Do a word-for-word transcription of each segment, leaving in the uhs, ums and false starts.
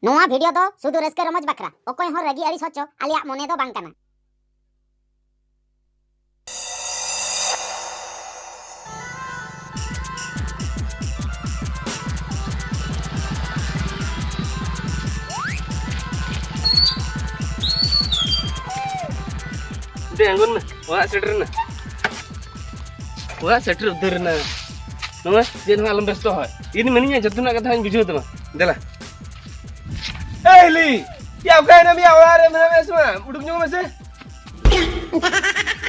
ᱱᱚᱣᱟ ᱵᱷᱤᱰᱤᱭᱳ ᱫᱚ ᱥᱩᱫᱷᱩ ᱨᱟᱹᱥᱠᱟᱹ ᱨᱚᱢᱚᱡᱽ ᱵᱟᱠᱷᱨᱟ, ᱚᱠᱚᱭ ᱦᱚᱸ ᱨᱟᱹᱜᱤ ᱟᱹᱲᱤᱥ ᱦᱚᱪᱚ ᱟᱞᱮᱭᱟᱜ ᱢᱚᱱᱮ ᱫᱚ ᱵᱟᱝ ᱠᱟᱱᱟ᱾ ᱫᱮ, ᱟᱬᱜᱚᱱ ᱢᱮ, ᱚᱲᱟᱜ ᱥᱮᱴᱮᱨ ᱮᱱᱟ᱾ ᱚᱲᱟᱜ ᱥᱮᱴᱮᱨ ᱩᱛᱟᱹᱨ ᱮᱱᱟ᱾ ᱱᱚᱣᱟ ᱪᱮᱫ ᱦᱚᱸ ᱟᱞᱚᱢ ᱵᱮᱥᱛᱚ ᱦᱚᱭ, ᱤᱧ ᱢᱤᱱᱟᱹᱧᱟ, ᱡᱚᱛᱚᱱᱟᱜ ᱠᱟᱛᱷᱟ ᱦᱚᱸᱧ ᱵᱩᱡᱷᱟᱹᱣ ᱛᱟᱢᱟ᱾ ᱫᱮᱞᱟ᱾ ᱮ ᱦᱤᱞᱤ! ᱭᱟ, ᱚᱠᱟᱭᱮᱱᱟᱢ ᱭᱟ? ᱚᱲᱟᱜ ᱨᱮ ᱢᱮᱱᱟᱢᱟ ᱥᱮ ᱵᱟᱝ? ᱩᱰᱩᱠ ᱧᱚᱜ ᱢᱮᱥᱮ᱾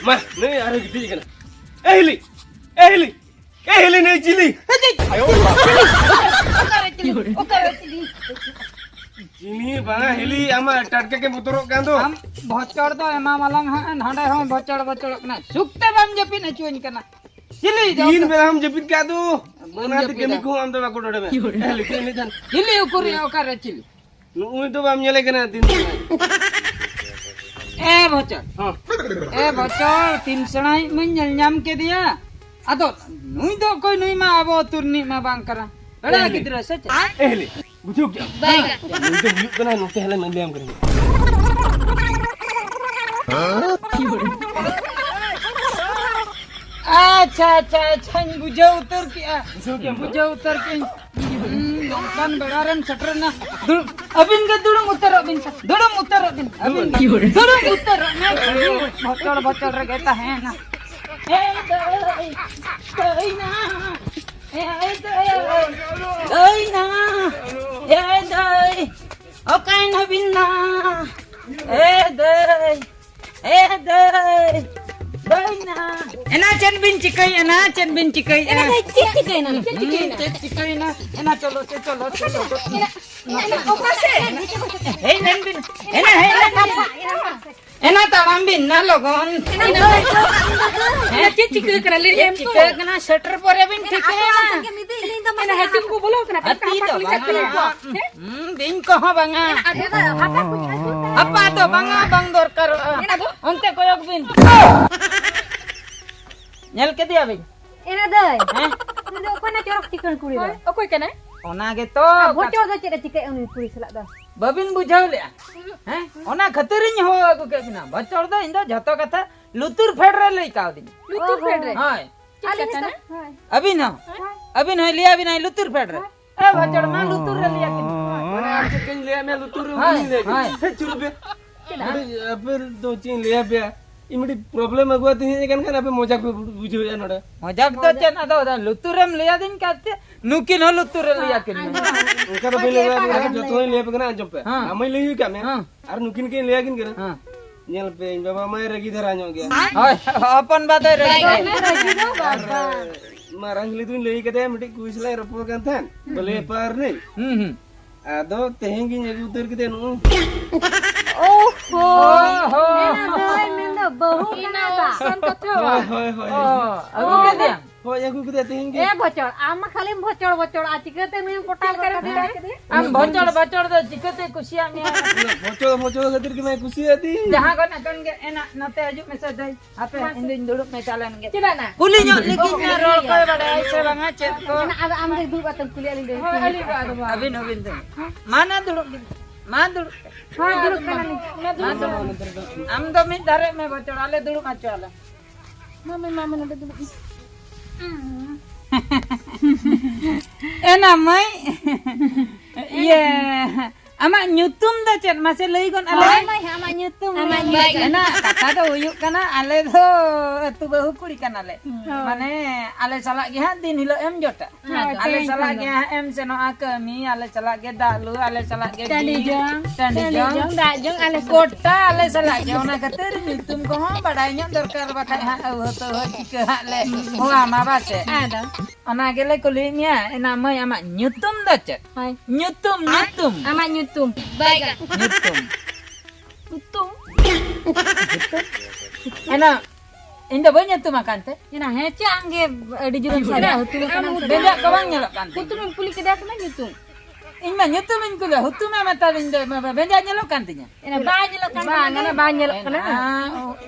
ᱢᱟ, ᱱᱩᱭ ᱟᱨᱦᱚᱸ ᱜᱤᱛᱤᱡ ᱟᱠᱟᱱᱟ᱾ ᱮ ᱦᱤᱞᱤ! ᱮ ᱦᱤᱞᱤ! ᱮ ᱦᱤᱞᱤ, ᱱᱩᱭ ᱪᱤᱞᱤ? ᱚᱠᱟᱨᱮ ᱪᱤᱞᱤ? ᱚᱠᱟᱨᱮ ᱪᱤᱞᱤ? ᱪᱤᱞᱤ ᱵᱟᱝᱟ ᱦᱤᱞᱤ, ᱟᱢᱟᱜ ᱴᱟᱴᱠᱟ ᱜᱮ ᱵᱚᱛᱚᱨᱚᱜ ᱠᱟᱱ ᱫᱚ᱾ ᱟᱢ ᱵᱷᱚᱪᱚᱲ ᱫᱚ ᱮᱢᱟ ᱢᱟᱞᱟᱝ ᱦᱟᱸᱜ, ᱱᱚᱰᱮ ᱦᱚᱸ ᱵᱷᱚᱪᱚᱲ ᱵᱷᱚᱪᱚᱲᱚᱜ ᱠᱟᱱᱟ᱾ ᱥᱩᱠ ᱛᱮ ᱵᱟᱢ ᱡᱟᱹᱯᱤᱫ ᱦᱚᱪᱚᱧ ᱠᱟᱱᱟ᱾ ᱪᱤᱞᱤ ᱫᱚ? ᱫᱤᱱ ᱵᱮᱲᱟ ᱦᱚᱸᱢ ᱡᱟᱹᱯᱤᱫ ᱠᱟᱜ ᱫᱚ᱾ ᱵᱟᱹᱧ ᱚᱱᱟᱛᱮ ᱡᱟᱹᱯᱤᱫᱟ᱾ ᱠᱟᱹᱢᱤ ᱠᱚᱦᱚᱸ ᱟᱢ ᱫᱚ ᱵᱟᱠᱚ ᱰᱚᱰᱮ ᱢᱮ᱾ ᱮ ᱦᱤᱞᱤ, ᱪᱮᱫ ᱮᱢ ᱞᱟᱹᱭᱮᱫ ᱛᱟᱦᱮᱱ? ᱪᱤᱞᱤ ᱩᱠᱩᱨᱤᱡ ᱚᱠᱟᱨᱮ ᱪᱤᱞᱤ? ᱱᱩᱜᱼᱩᱭ ᱫᱚ ᱵᱟᱢ ᱧᱮᱞᱮ ᱠᱟᱱᱟ ᱛᱤᱱ ᱥᱮᱬᱟᱭ? ᱮ ᱵᱚᱪᱚᱨ᱾ ᱦᱚᱸ᱾ ᱮ ᱵᱚᱪᱚᱨ, ᱛᱤᱱ ᱥᱮᱬᱟᱭᱤᱡ ᱢᱟᱧ ᱧᱮᱞ ᱧᱟᱢ ᱠᱮᱫᱮᱭᱟ᱾ ᱟᱫᱚ ᱱᱩᱭ ᱫᱚ ᱚᱠᱚᱭ? ᱱᱩᱭ ᱢᱟ ᱟᱵᱚ ᱟᱹᱛᱩ ᱨᱤᱱᱤᱡ ᱢᱟ ᱵᱟᱝ ᱠᱟᱱᱟ᱾ ᱯᱮᱲᱟ ᱮ ᱦᱤᱞᱤ᱾ ᱜᱤᱫᱽᱨᱟᱹ ᱥᱮ ᱪᱮᱫ? ᱮ ᱦᱤᱞᱤ, ᱵᱩᱡᱷᱟᱹᱣ ᱠᱮᱜᱼᱟᱢ? ᱵᱟᱭ ᱦᱮᱸ? ᱜᱟᱱᱚᱜᱼᱟ᱾ ᱱᱩᱭ ᱫᱚ ᱦᱩᱭᱩᱜ ᱠᱟᱱᱟ, ᱱᱚᱛᱮ ᱦᱮᱞᱮ ᱢᱮᱱ ᱞᱟᱹᱭᱟᱢ ᱠᱟᱹᱱᱟᱹᱧ᱾ ᱟᱪᱪᱷᱟ, ᱟᱪᱪᱷᱟ, ᱟᱪᱪᱷᱟᱧ ᱵᱩᱡᱷᱟᱹᱣ ᱩᱛᱟᱹᱨ ᱠᱮᱜᱼᱟ᱾ ᱵᱩᱡᱷᱟᱹᱣ ᱠᱮᱜᱼᱟᱢ ᱛᱚ? ᱵᱩᱡᱷᱟᱹᱣ ᱩᱛᱟᱹᱨ ᱠᱮᱜᱼᱟᱹᱧ᱾ ᱦᱩᱸ, ᱱᱚᱝᱠᱟᱱ ᱵᱮᱲᱟ ᱨᱮᱢ ᱥᱮᱴᱮᱨᱮᱱᱟ᱾ ᱫᱩᱲᱩᱵ, ᱟᱹᱵᱤᱱ ᱜᱮ ᱫᱩᱲᱩᱵ ᱩᱛᱟᱹᱨᱚᱜ ᱵᱤᱱ ᱥᱮ᱾ ᱫᱩᱲᱩᱵ ᱩᱛᱟᱹᱨᱚᱜ ᱵᱤᱱ᱾ ᱟᱹᱵᱤᱱ ᱜᱮ ᱫᱩᱲᱩᱵ ᱩᱛᱟᱹᱨᱚᱜ ᱢᱮ᱾ ᱵᱷᱚᱪᱚᱲ ᱵᱷᱚᱪᱚᱲ ᱨᱮᱜᱮ ᱛᱟᱦᱮᱸᱭᱮᱱᱟ᱾ ᱮ ᱫᱟᱹᱭ, ᱫᱟᱹᱭ ᱱᱟ᱾ ᱮ ᱫᱟᱹᱭ, ᱫᱟᱹᱭ ᱱᱟ᱾ ᱮ ᱫᱟᱹᱭ, ᱚᱠᱟᱭᱮᱱᱟ ᱵᱤᱱ ᱱᱟ? ᱮ ᱫᱟᱹᱭ᱾ ᱮ ᱫᱟᱹᱭ, ᱫᱟᱹᱭ ᱱᱟ᱾ ᱮᱱᱟ ᱪᱮᱫ ᱵᱤᱱ ᱪᱤᱠᱟᱹᱭᱮᱫᱼᱟ ᱱᱟ? ᱪᱮᱫ ᱵᱤᱱ ᱪᱤᱠᱟᱹᱭᱮᱫᱼᱟ? ᱮᱱᱟ ᱫᱟᱹᱭ, ᱪᱮᱫ ᱪᱤᱠᱟᱹᱭᱮᱱᱟ? ᱪᱮᱫ ᱪᱤᱠᱟᱹᱭᱮᱱᱟ? ᱦᱩᱸ, ᱪᱮᱫ ᱪᱤᱠᱟᱹᱭᱮᱱᱟ? ᱮᱱᱟ ᱪᱚᱞᱚ ᱥᱮ, ᱪᱚᱞᱚ ᱥᱮ, ᱪᱚᱞᱚ᱾ ᱮᱱᱟ, ᱮᱱᱟ, ᱚᱠᱟ ᱥᱮᱫ? ᱦᱮᱡ ᱞᱮᱱ ᱵᱤᱱ᱾ ᱮᱱᱟ ᱦᱮᱡ ᱞᱮᱱ ᱵᱤᱱ᱾ ᱮᱱᱟ ᱛᱟᱲᱟᱢ ᱵᱤᱱ ᱱᱟ ᱞᱚᱜᱚᱱ᱾ ᱮᱱᱟ ᱫᱟᱹᱭ, ᱮᱱᱟ ᱪᱮᱫ ᱪᱤᱠᱟᱹ ᱠᱟᱱᱟ? ᱞᱟᱹᱭ ᱪᱮᱫ ᱞᱮᱢ ᱛᱚ᱾ ᱪᱤᱠᱟᱹ ᱠᱟᱱᱟ? ᱥᱮᱴᱮᱨ ᱯᱚᱨᱮ ᱵᱤᱱ ᱴᱷᱤᱠᱟᱹᱭᱟ᱾ ᱮᱱᱟ ᱦᱟᱹᱛᱤ ᱠᱚᱠᱚ ᱵᱚᱞᱚ ᱠᱟᱱᱟ᱾ ᱦᱟᱹᱛᱤ ᱫᱚ ᱵᱟᱝᱟ᱾ ᱦᱮᱸ? ᱦᱩᱸ, ᱵᱤᱧ ᱠᱚᱦᱚᱸ ᱵᱟᱝᱟ᱾ ᱟᱫᱚ ᱦᱟᱯᱟ ᱠᱚ ᱦᱟᱯᱟ ᱫᱚ ᱵᱟᱝᱟ, ᱵᱟᱝ ᱫᱚᱨᱠᱟᱨᱚᱜᱼᱟ᱾ ᱟᱫᱚ? ᱚᱱᱛᱮ ᱠᱚᱭᱚᱜ ᱵᱤᱱ᱾ ᱧᱮᱞ ᱠᱮᱫᱮᱭᱟ ᱵᱤᱱ? ᱮᱱᱟ ᱫᱟᱹᱭ᱾ ᱦᱮᱸ? ᱩᱱᱤ ᱫᱚ ᱚᱠᱚᱭ ᱱᱟ ᱪᱚᱨᱚᱠ ᱪᱤᱠᱟᱹᱬ ᱠᱩᱲᱤ ᱫᱚ? ᱦᱳᱭ, ᱚᱠᱚᱭ ᱠᱟᱱᱟᱭ? ᱚᱱᱟ ᱜᱮᱛᱚ᱾ ᱟᱨ ᱵᱷᱚᱪᱚᱲ ᱫᱚ ᱪᱮᱫ ᱮ ᱪᱤᱠᱟᱹᱭᱟ ᱩᱱᱤ ᱠᱩᱲᱤ ᱥᱟᱞᱟᱜ ᱫᱚ? ᱵᱟᱹᱵᱤᱱ ᱵᱩᱡᱷᱟᱹᱣ ᱞᱮᱜᱼᱟ? ᱦᱮᱸ? ᱚᱱᱟ ᱠᱷᱟᱹᱛᱤᱨᱤᱧ ᱦᱚᱦᱚ ᱟᱹᱜᱩ ᱠᱮᱫ ᱵᱤᱱᱟ᱾ ᱵᱷᱚᱪᱚᱲ ᱫᱚ ᱤᱧ ᱫᱚ ᱡᱷᱚᱛᱚ ᱠᱟᱛᱷᱟ ᱞᱩᱛᱩᱨ ᱯᱷᱮᱰ ᱨᱮ ᱞᱟᱹᱭ ᱠᱟᱣᱫᱤᱧᱟ᱾ ᱞᱩᱛᱩᱨ ᱯᱷᱮᱰ ᱨᱮ? ᱦᱳᱭ᱾ ᱪᱮᱫ ᱟᱹᱞᱤᱧ ᱠᱟᱛᱷᱟ ᱦᱚᱸ? ᱱᱟ? ᱦᱳᱭ᱾ ᱟᱹᱵᱤᱱ ᱦᱚᱸ? ᱦᱳᱭ᱾ ᱟᱹᱵᱤᱱ ᱦᱚᱸᱭ ᱞᱟᱹᱭ ᱟᱹᱵᱤᱱᱟᱭ ᱞᱩᱛᱩᱨ ᱯᱷᱮᱰ ᱨᱮ᱾ ᱦᱳᱭ᱾ ᱮ ᱵᱷᱚᱪᱚᱲ ᱢᱟ ᱞᱩᱛᱩᱨ ᱨᱮ ᱞᱟᱹᱭ ᱟᱹᱠᱤᱱ᱾ ᱢᱟᱱᱮ ᱟᱢ ᱪᱮᱫ ᱠᱟᱹᱧ ᱞᱟᱹᱭᱟᱫ ᱢᱮᱭᱟ ᱞᱩᱛᱩᱨ ᱨᱮ ᱦᱳᱭ, ᱩᱱᱤ ᱞᱟᱹᱭ ᱦᱳᱭ᱾ ᱠᱮᱫᱟ᱾ ᱦᱮᱡ ᱪᱩᱨᱩᱠ ᱵᱮ᱾ ᱪᱮᱫᱟᱜ? ᱟᱯᱮ, ᱟᱯᱮ ᱫᱚ ᱪᱮᱫ ᱤᱧ ᱞᱟᱹᱭ ᱟᱯᱮᱭᱟ? ᱤᱧ ᱢᱤᱫᱴᱤᱡ problem ᱟᱹᱜᱩ ᱟᱛᱮ ᱦᱮᱡ ᱟᱠᱟᱱ ᱠᱷᱟᱱ ᱟᱯᱮ ᱢᱚᱡᱟᱠ ᱯᱮ ᱵᱩᱡᱷᱟᱹᱣᱮᱫᱼᱟ ᱱᱚᱰᱮ᱾ ᱢᱚᱡᱟᱠ ᱫᱚ ᱢᱚᱡᱟᱠ᱾ ᱪᱮᱫ? ᱟᱫᱚ, ᱟᱫᱚ ᱞᱩᱛᱩᱨ ᱨᱮᱢ ᱞᱟᱹᱭ ᱟᱹᱫᱤᱧ ᱠᱟᱱ ᱛᱮ ᱱᱩᱠᱤᱱ ᱦᱚᱸ ᱞᱩᱛᱩᱨ ᱨᱮ ᱞᱟᱹᱭ ᱟᱹᱠᱤᱱ ᱢᱮ᱾ ᱚᱱᱠᱟ ᱫᱚ ᱵᱟᱹᱧ ᱞᱟᱹᱭ ᱟᱯᱮ ᱠᱟᱱᱟ, ᱡᱚᱛᱚ ᱦᱚᱸᱧ ᱞᱟᱹᱭ ᱟᱯᱮ ᱠᱟᱱᱟ, ᱟᱸᱡᱚᱢ ᱯᱮ᱾ ᱦᱮᱸ᱾ ᱟᱢ ᱢᱟᱹᱧ ᱞᱟᱹᱭ ᱟᱠᱟᱫ ᱢᱮᱭᱟ᱾ ᱦᱮᱸ᱾ ᱟᱨ ᱱᱩᱠᱤᱱ ᱠᱤᱱ ᱞᱟᱹᱭ ᱟᱹᱠᱤᱱ ᱠᱟᱱᱟ᱾ ᱦᱮᱸ᱾ ᱧᱮᱞ ᱯᱮ, ᱤᱧ ᱵᱟᱵᱟ ᱢᱟᱭ ᱨᱟᱹᱜᱤ ᱫᱷᱟᱨᱟ ᱧᱚᱜ ᱜᱮᱭᱟ᱾ ᱦᱳᱭ, ᱦᱚᱯᱚᱱ ᱵᱟ ᱫᱚᱭ ᱨᱟᱹᱜᱤ ᱜᱮᱭᱟ᱾ ᱨᱟᱹᱜᱤ ᱫᱚ ᱵᱟᱵᱟ᱾ ᱢᱟᱨᱟᱝ ᱦᱤᱞᱤ ᱫᱩᱧ ᱞᱟᱹᱭ ᱠᱟᱫᱮᱭᱟ, ᱢᱤᱫᱴᱤᱡ ᱠᱩᱲᱤ ᱥᱟᱞᱟᱜ ᱤᱧ ᱨᱚᱯᱚᱲ ᱠᱟᱱ ᱛᱟᱦᱮᱸᱱ, ᱵᱟᱹᱞᱟᱹᱭ ᱯᱟᱨ ᱨᱮ᱾ ᱦᱩᱸ, ᱦᱩᱸ᱾ ᱟᱫᱚ ᱛᱮᱦᱮᱧ ᱜᱤᱧ ᱟᱹᱜᱩ ᱩᱛᱟᱹᱨ ᱠᱮᱫᱮᱭᱟ ᱱᱚᱜᱼᱚᱭ᱾ ᱳᱦᱳ᱾ ᱳᱦᱳ᱾ ᱢᱮᱱᱟ ᱫᱚᱭ ᱢᱮᱱᱫᱟ ᱵᱟᱹᱦᱩ ᱠᱟᱱᱟ ᱫᱟ᱾ ᱚᱱᱠᱟᱱ ᱠᱟᱛᱷᱟ ᱦᱳᱭ, ᱵᱟᱝ᱾ ᱦᱳᱭ, ᱦᱳᱭ, ᱚ, ᱦᱳᱭ᱾ ᱟᱹᱜᱩ ᱠᱮᱫᱮᱭᱟᱢ? ᱦᱳᱭ, ᱟᱹᱜᱩ ᱠᱮᱫᱮᱭᱟ ᱛᱮᱦᱮᱧ ᱜᱮ᱾ ᱮ ᱵᱚᱪᱚᱲ, ᱟᱢ ᱢᱟ ᱠᱷᱟᱹᱞᱤᱢ ᱵᱚᱪᱚᱲ, ᱵᱚᱪᱚᱲ, ᱟᱨ ᱪᱤᱠᱟᱹᱛᱮ ᱱᱩᱭᱮᱢ ᱯᱚᱴᱟᱣ ᱜᱚᱫ ᱠᱟᱫᱮᱭᱟ? ᱟᱢ ᱵᱚᱪᱚᱲ, ᱵᱚᱪᱚᱲ ᱫᱚ ᱪᱤᱠᱟᱹᱛᱮ ᱠᱩᱥᱤᱭᱟᱜ ᱢᱮᱭᱟ? ᱵᱚᱪᱚᱲ, ᱵᱚᱪᱚᱲ ᱠᱷᱟᱹᱛᱤᱨ ᱜᱮ ᱢᱟᱭ ᱠᱩᱥᱤᱭᱟᱫᱤᱧ᱾ ᱡᱟᱦᱟᱸ ᱠᱷᱚᱱ ᱟᱠᱟᱱ ᱜᱮ, ᱮᱱᱟ, ᱱᱚᱛᱮ ᱦᱤᱡᱩᱜ ᱢᱮᱥᱮ ᱫᱟᱹᱭ᱾ ᱦᱟᱯᱮ, ᱢᱟᱥᱮ᱾ ᱤᱧ ᱫᱩᱧ ᱫᱩᱲᱩᱵ ᱢᱮᱥᱟ ᱞᱮᱱ ᱜᱮ᱾ ᱪᱮᱫᱟᱜ ᱱᱟ? ᱠᱩᱞᱤ ᱧᱚᱜ ᱞᱮᱜᱤᱧ ᱢᱮ, ᱨᱚᱲ ᱠᱚᱭ ᱵᱟᱲᱟᱭᱟ ᱥᱮ ᱵᱟᱝᱟ, ᱪᱮᱫ ᱠᱚ? ᱮᱱᱟ, ᱟᱫᱚ ᱟᱢ ᱫᱚ ᱫᱩᱲᱩᱵ ᱠᱟᱛᱮᱢ ᱠᱩᱞᱤᱭᱟ, ᱟᱹᱞᱤᱧ ᱫᱚ ᱦᱳᱭ, ᱟᱹᱞᱤᱧ ᱫᱚ ᱟᱫᱚ ᱵᱟᱝ᱾ ᱟᱹᱵᱤᱱ ᱦᱚᱸᱵᱤᱱ ᱫᱩᱲᱩᱵ᱾ ᱢᱟ ᱱᱟ ᱫᱩᱲᱩᱵ ᱵᱤᱱ᱾ ᱢᱟ ᱫᱩᱲᱩᱵ ᱯᱮ᱾ ᱦᱳᱭ, ᱫᱩᱲᱩᱵ ᱠᱟᱱᱟᱞᱤᱧ᱾ ᱢᱟ ᱫᱩᱲᱩᱵ᱾ ᱟᱢ ᱫᱚ ᱢᱤᱫ ᱫᱷᱟᱨᱮ ᱢᱮ ᱵᱚᱪᱚᱲ, ᱟᱞᱮ ᱫᱩᱲᱩᱵ ᱦᱚᱪᱚ ᱟᱞᱮ᱾ ᱢᱟ ᱢᱟᱹᱭ, ᱢᱟ ᱢᱟᱹᱭ, ᱱᱚᱰᱮ ᱫᱩᱲᱩᱵ ᱢᱮ᱾ ᱮᱱᱟ ᱢᱟᱹᱭ, ᱤᱭᱟᱹ, ᱟᱢᱟᱜ ᱧᱩᱛᱩᱢ ᱫᱚ ᱪᱮᱫ? ᱢᱟᱥᱮ ᱞᱟᱹᱭ ᱜᱚᱫ ᱟᱞᱮ ᱦᱳᱭ ᱢᱮ᱾ ᱢᱟᱹᱭ, ᱟᱢᱟᱜ ᱧᱩᱛᱩᱢ ᱟᱢᱟᱜ ᱞᱟᱹᱭ ᱧᱩᱛᱩᱢ᱾ ᱢᱮ᱾ ᱮᱱᱟ, ᱠᱟᱛᱷᱟ ᱫᱚ ᱦᱩᱭᱩᱜ ᱠᱟᱱᱟ, ᱟᱞᱮ ᱫᱚ ᱟᱹᱛᱩ ᱵᱟᱹᱦᱩ ᱠᱩᱲᱤ ᱠᱟᱱᱟᱞᱮ᱾ ᱦᱳᱭ᱾ ᱢᱟᱱᱮ, ᱟᱞᱮ ᱥᱟᱞᱟᱜ ᱜᱮ ᱦᱟᱸᱜ ᱫᱤᱱ ᱦᱤᱞᱳᱜ ᱮᱢ ᱡᱚᱴᱟ᱾ ᱦᱳᱭ, ᱟᱞᱮ ᱛᱮᱦᱮᱧ ᱥᱟᱞᱟᱜ ᱠᱷᱚᱱ ᱜᱮ ᱫᱚ᱾ ᱦᱟᱸᱜ ᱮᱢ ᱥᱮᱱᱚᱜᱼᱟ ᱠᱟᱹᱢᱤ, ᱟᱞᱮ ᱥᱟᱞᱟᱜ ᱜᱮ ᱫᱟᱜ ᱞᱩ, ᱟᱞᱮ ᱥᱟᱞᱟᱜ ᱜᱮ ᱴᱟᱺᱰᱤ ᱵᱤᱨ, ᱡᱚᱝ, ᱴᱟᱺᱰᱤ ᱴᱟᱺᱰᱤ ᱡᱚᱝ᱾ ᱡᱚᱝ, ᱫᱟᱜ ᱡᱚᱝ, ᱟᱞᱮ ᱥᱟᱞᱟᱜ᱾ ᱜᱚᱴᱟ ᱟᱞᱮ ᱥᱟᱞᱟᱜ ᱜᱮ, ᱚᱱᱟ ᱠᱷᱟᱹᱛᱤᱨ ᱧᱩᱛᱩᱢ ᱠᱚᱦᱚᱸ ᱵᱟᱰᱟᱭ ᱧᱚᱜ ᱫᱚᱨᱠᱟᱨ, ᱵᱟᱠᱷᱟᱡ ᱦᱟᱸᱜ ᱟᱹᱣᱦᱟᱹ ᱛᱟᱹᱣᱦᱟᱹ ᱪᱤᱠᱟᱹ ᱦᱟᱸᱜ ᱞᱮ ᱦᱚᱦᱚ ᱟᱢᱟ, ᱵᱟᱥᱮ? ᱟᱫᱚ? ᱚᱱᱟ ᱜᱮᱞᱮ ᱠᱩᱞᱤᱭᱮᱫ ᱢᱮᱭᱟ, ᱮᱱᱟ ᱢᱟᱹᱭ, ᱟᱢᱟᱜ ᱧᱩᱛᱩᱢ ᱫᱚ ᱪᱮᱫ? ᱦᱳᱭ᱾ ᱧᱩᱛᱩᱢ, ᱟᱢ? ᱧᱩᱛᱩᱢ᱾ ᱟᱢᱟᱜ ᱧᱩᱛᱩᱢ? ᱵᱟᱭᱜᱟ᱾ ᱧᱩᱛᱩᱢ᱾ ᱦᱩᱛᱩᱢ? ᱮᱱᱟ, ᱤᱧ ᱫᱚ ᱵᱟᱹᱧ ᱦᱩᱛᱩᱢ ᱟᱠᱟᱱ ᱛᱮ? ᱮᱱᱟ, ᱦᱮᱸ ᱪᱮ ᱟᱢ ᱜᱮ ᱟᱹᱰᱤ ᱡᱳᱨᱮᱢ ᱥᱟᱰᱮᱭᱟ, ᱦᱩᱛᱩᱢ ᱟᱠᱟᱱᱟᱢ ᱥᱮ ᱵᱮᱸᱡᱟᱜ ᱠᱚ ᱵᱟᱝ ᱧᱮᱞᱚᱜ ᱠᱟᱱ ᱛᱤᱧᱟ? ᱦᱩᱛᱩᱢᱮᱢ ᱠᱩᱞᱤ ᱠᱮᱫᱮᱭᱟ ᱥᱮ ᱵᱟᱝ ᱧᱩᱛᱩᱢ? ᱤᱧ ᱢᱟ ᱧᱩᱛᱩᱢ ᱤᱧ ᱠᱩᱞᱤᱭᱟ, ᱦᱩᱛᱩᱢ ᱮ ᱢᱮᱛᱟᱫᱤᱧ ᱫᱚ, ᱵᱮᱸᱡᱟᱜ ᱧᱮᱞᱚᱜ ᱠᱟᱱ ᱛᱤᱧᱟ? ᱮᱱᱟ, ᱵᱟᱭ ᱧᱮᱞᱚᱜ ᱠᱟᱱ ᱵᱟᱝ, ᱛᱟᱢᱟ? ᱚᱱᱟ ᱵᱟᱝ ᱧᱮᱞᱚᱜ ᱠᱟᱱᱟ᱾ ᱮᱱᱟ,